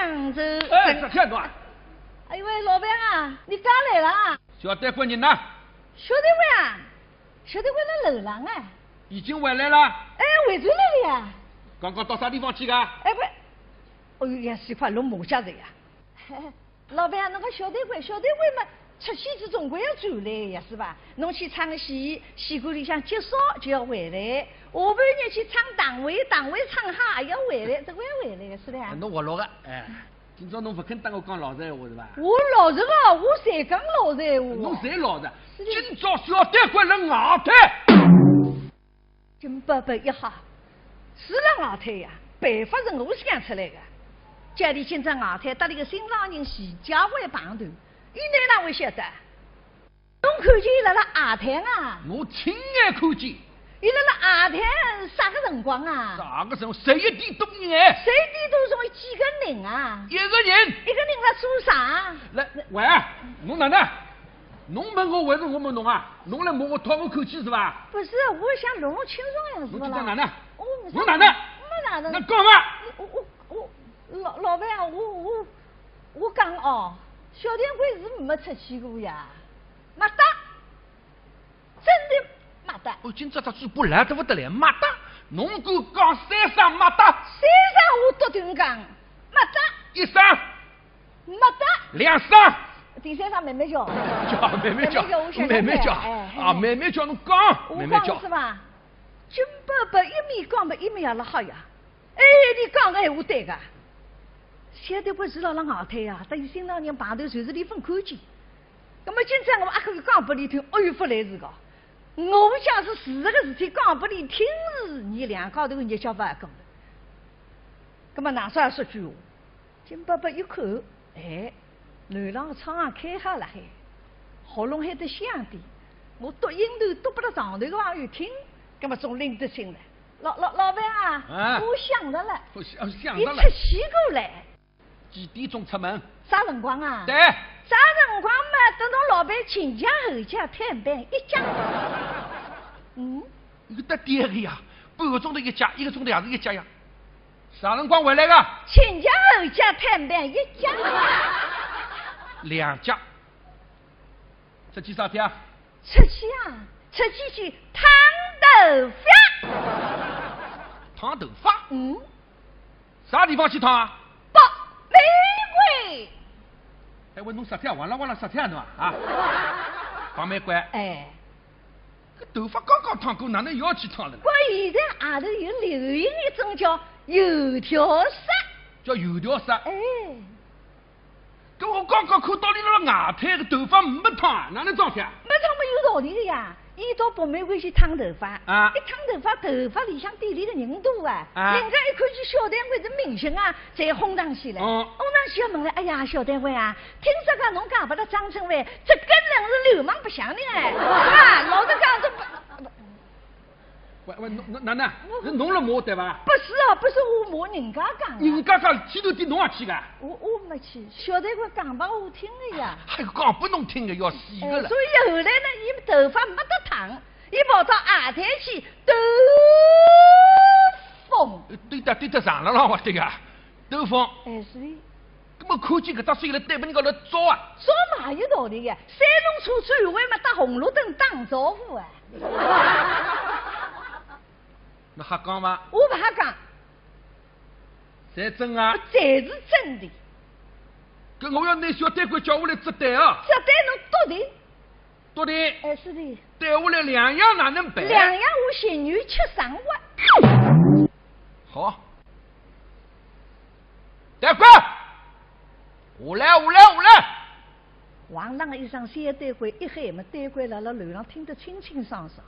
扬州。哎，这天段。哎呦喂，老板啊，你刚来了啊？小丹桂人呢？小丹桂啊，小丹桂辣楼浪哎。已经回来了？哎，回转来了呀。刚刚到啥地方去的？哎不，哎呦呀，是块龙马家的呀。 老板啊，侬个小丹桂，小丹桂嘛，出戏子总归要转来呀，是吧？侬去唱个戏，戏馆里向结束就要回来，下半日去唱堂会，堂会唱好还要回来，总归要回来个，是吧？侬活络个，哎，今朝侬勿肯搭我讲老实闲话是吧？我老实个，我侪讲老实闲话。侬侪老实，是的。今朝小丹桂辣外滩。 金伯伯一吓，是辣外滩呀，办法是我想出来个。叫伊今朝外滩搭伊个新郎人徐家汇碰头，伊哪能会晓得？侬看见伊辣辣外滩啊？我亲眼看见。伊辣辣外滩啥个辰光啊？啥个辰光？十一点多钟哎。十一点多钟，伊几个人啊？一个人。一个人辣做啥？来，喂，侬哪能？ 侬问我还是我问侬啊？侬来问我讨我口气是伐？不是，我想弄弄清爽呀，是勿啦？侬今朝哪能？哦，侬哪能？没哪能。侬讲嘛？我我我，老老板啊，我我我讲哦，小丹桂是没出去过呀，没得，真的没得。哦，今朝只嘴巴来得勿得了，没得。侬敢讲三声没得？三声我笃定讲，没得。一声。 没得。两声。第三声慢慢叫。叫，慢慢叫，慢慢叫，我想慢慢叫。哎，啊，慢慢叫，侬讲，慢慢叫。是伐？金伯伯一面讲么一面也辣吓呀。哎，伊讲个闲话对个。晓得勿是辣辣外滩呀，搭伊新郎人碰头就是伊勿看见。葛末今朝我阿可以讲拨伊听，哎哟，勿来事个。我假使是实实个事体讲拨俚听是，伲两家头日脚勿好过了。葛末哪啥说句闲话？金伯伯一看，哎，楼浪窗开好了嘿，喉咙还得响点，我笃音头笃拨俚上头个朋友听，葛末总拎得清了。老老老板啊，哎。我想着了，我想，想着了。你出去过来。 几点钟出门？啥辰光啊？对。啥辰光嘛，等到老板请假后脚，探班一脚。嗯？一个得点个呀，半个钟头一脚，一个钟头也是一脚呀。啥辰光回来个？请假后脚，探班一脚。两脚。出去啥体啊？出去啊，出去去烫头发。烫头发？嗯。 啥地方去烫啊？北玫瑰。哎，我侬啥体啊？哇啦哇啦啥体啊侬啊？啊？北玫瑰。哎。搿头发刚刚烫过，哪能又要去烫了呢？关键现在外头有流行一种叫油条色。叫油条色？哎。 搿我刚刚看到俚辣外滩个头发没烫，哪能桩事体啊？没烫嘛有道理个呀，伊到北玫瑰去烫头发，啊。一烫头发，头发里向店里个人多啊，啊。人家一看见小店会个明星啊，侪哄上去了。哦。哄上去要问了，哎呀，小店会啊，听说讲侬嫁拨了张春惠，这个人是流氓白相的哎，啊，老实讲都不 喂喂，侬侬哪能？是侬辣骂我对伐？不是啊，不是我骂，人家讲啊。人家讲去头点侬也去个？我我没去，小店会讲拨我听的呀。还讲拨侬听的，要死个了。哎，所以后来呢，伊头发没得烫，伊跑到外滩去兜风。对的对的，上了浪哇，对个，兜风。哎，是的。 搿么看见搿只手来对拨人家来抓啊？抓嘛有道理个，三轮车转弯嘛搭红绿灯打招呼啊。侬瞎讲伐？我勿瞎讲。侪真啊？侪是真的。搿我要拿小店会叫下来接待啊。接待侬笃定？笃定。哎，是的。对下来两样哪能办？两样我情愿吃生活。好。 店会，下来，下来，下来！王浪一声，小店会一喊嘛，店会辣辣楼浪听得清清爽爽，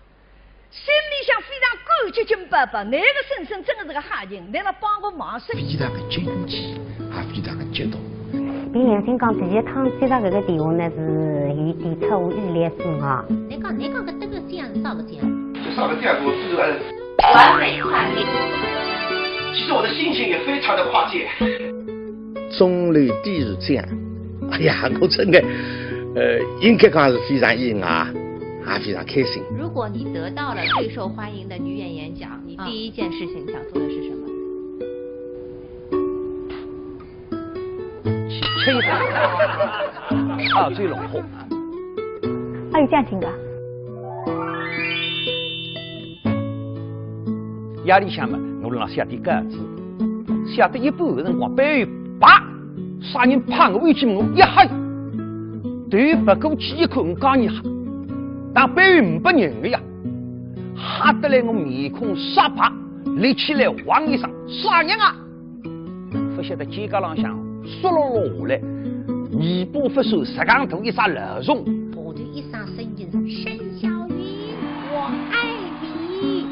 心里向非常感激金伯伯，搿个婶婶真的是个好人，来了帮我忙事。非常的惊奇，也非常的激动。比明星讲第一趟接到搿个电话呢，是有点出乎意料之外。侬讲，侬讲搿个这样是啥物事啊？就啥物事啊？我自己来。 完美跨界。其实我的心情也非常的跨界。钟楼电视节，哎呀，我真的，呃，应该讲是非常意外，也非常开心。如果你得到了最受欢迎的女演员奖，你第一件事情想做的是什么？ 去吃一顿，澳洲龙虾。还有这样情的？夜里向嘛，我辣浪写点稿子，写到一半个辰光，背后啪，啥人拍我一记，我一吓，头别过去一看，我讲你吓，但背后没人个呀，吓得来我面孔煞白，立起来汪一声，啥人啊？ 勿晓得肩胛浪向嗖落落下来，尾巴勿算，实梗大一只老虫。下头一声声音是：沈小云，我爱你。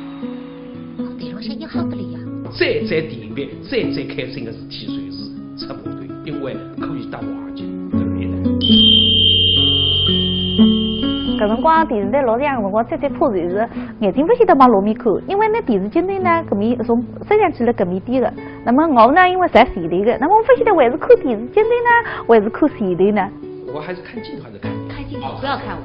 搿地浪向也好得来呀。再再甜蜜，再再开心的事体，侪是出码头，因为可以搭王晶谈恋爱。搿辰光电视台录像个辰光，最最怕就是眼睛勿晓得往哪面看，因为拿电视镜头呢，搿面从 实际上去了搿面点个。那么我呢，因为在前头个，那么我勿晓得还是看电视镜头呢，还是看前头呢？我还是看镜头还是看你？看镜头，不要看我。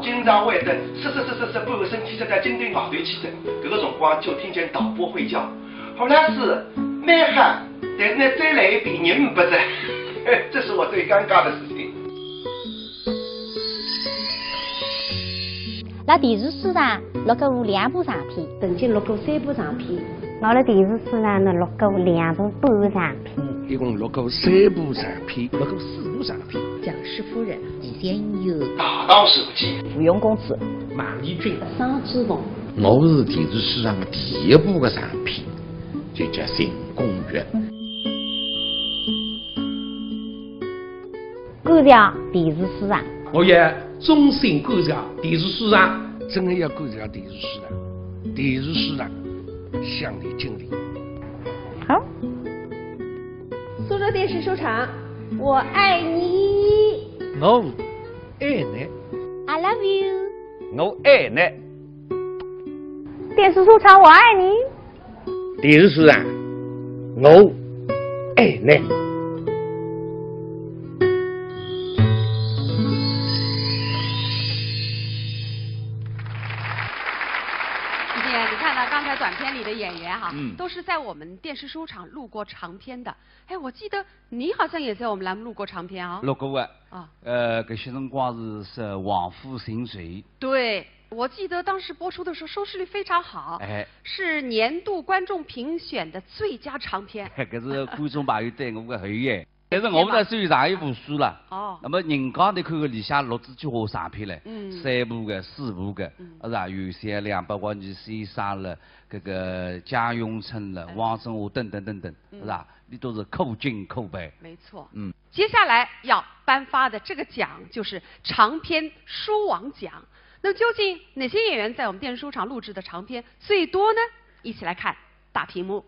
经常会得是是是是是，半个身体塞到镜头外头去的，搿个辰光就听见导播会叫：“何老师，蛮好，但是呢，再来一遍，人勿在。”这是我最尴尬的事情。 辣电视史上录过两部长篇。曾经录过三部长篇。我辣电视史上呢，录过两部半长篇。一共录过三部长篇，录过四部长篇。僵尸夫人，李先佑。大唐书记。芙蓉公主。孟丽君。双珠凤。我是电视史上的第一部的长篇，就叫《新公寓》。 感谢电视史上我要衷心感谢电视书场。真的要感谢电视书场，电视书场向你敬礼。好。苏州电视书场，我爱你。我爱你。 I love you。 我爱你。 电视书场，我爱你。 电视书场，我爱你。 你看，你看到刚才短片里的演员哈，嗯都是在我们电视书场录过长篇的。哎，我记得你好像也在我们栏目录过长篇啊。录过啊。啊，呃，搿歇辰光是是《王府情仇》。对，我记得当时播出的时候收视率非常好，哎，是年度观众评选的最佳长篇。搿是观众朋友对我个厚爱。但是我勿大算长一部书了。哦那么人家头看个里向录仔几化长篇嘞，嗯三部个、四部个，嗯是吧？有像梁伯华、倪先生了，搿个江永春了、哎汪振华等等等等，嗯是吧？你都是可敬可佩。没错。嗯。接下来要颁发的这个奖就是长篇书王奖。那么究竟哪些演员在我们电视书场录制的长篇最多呢？一起来看大屏幕。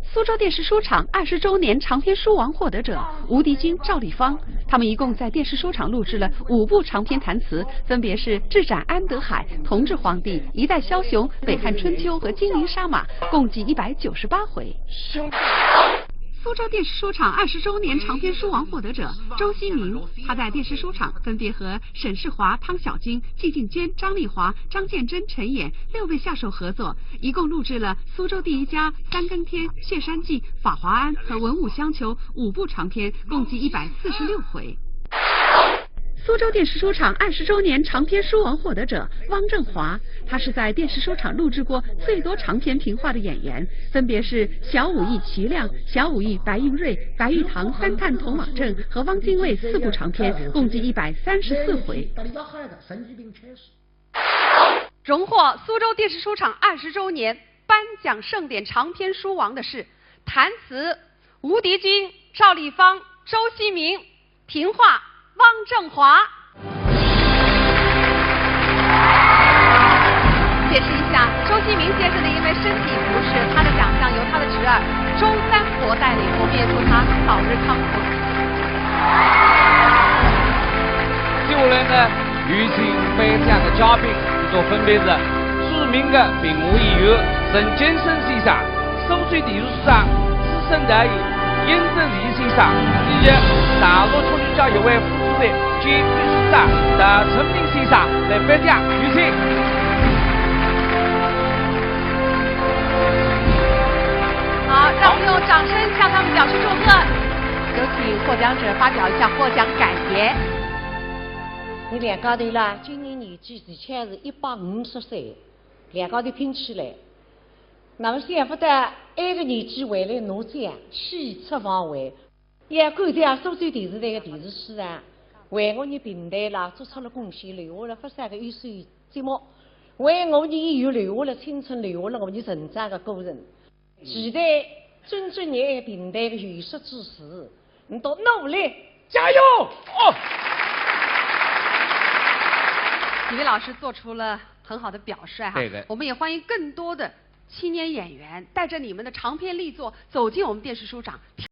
苏州电视书场二十周年长篇书王获得者吴迪军、赵丽芳，他们一共在电视书场录制了五部长篇弹词，分别是《智斩安德海》《同治皇帝》《一代枭雄》《北汉春秋》和《金陵杀马》，共计一百九十八回。苏州电视书场二十周年长篇书王获得者周希明，他在电视书场分别和沈世华、汤小晶、季进坚、张丽华、张建珍、陈演六位下手合作，一共录制了《苏州第一家》《三更天》《谢山记》《法华庵》和《文武相求》五部长篇，共计一百四十六回。苏州电视书场二十周年长篇书王获得者汪振华，他是在电视书场录制过最多长篇评话的演员，分别是《小武艺奇亮》《小武艺白云瑞》《白玉堂》《三探童网症》和汪精卫四部长篇，共计一百三十四回。荣获苏州电视书场二十周年颁奖盛典长篇书王的是弹词吴迪军、赵丽芳、周希明、评话汪振华。解释一下，周希明先生呢，因为身体不适，他的奖项由他的侄儿周三国代理。我们也祝他早日康复。接下来呢，有请颁奖的嘉宾，伊拉分别是著名的评话演员陈建生先生、苏州电视书场资深导演殷正贤先生，以及大陆曲艺协会副主席兼秘书长陶春明先生来颁奖，有请。好，让我们用掌声向他们表示祝贺。有请获奖者发表一下获奖感言。伊两家头啦，今年年纪恰巧是一百五十岁，两家头拼起来。那么想勿到埃个年纪还来拿奖，喜出望外。也感谢苏州电视台个电视书场，为我伲评弹啦做出了贡献，留下了勿少个优秀节目，为我伲演员留下了青春，留下了我伲成长个过程。期待尊重伲平台个艺术支持，你多努力，加油！哦。几位老师做出了很好的表率哈，对的我们也欢迎更多的青年演员带着你们的长篇力作走进我们电视书场。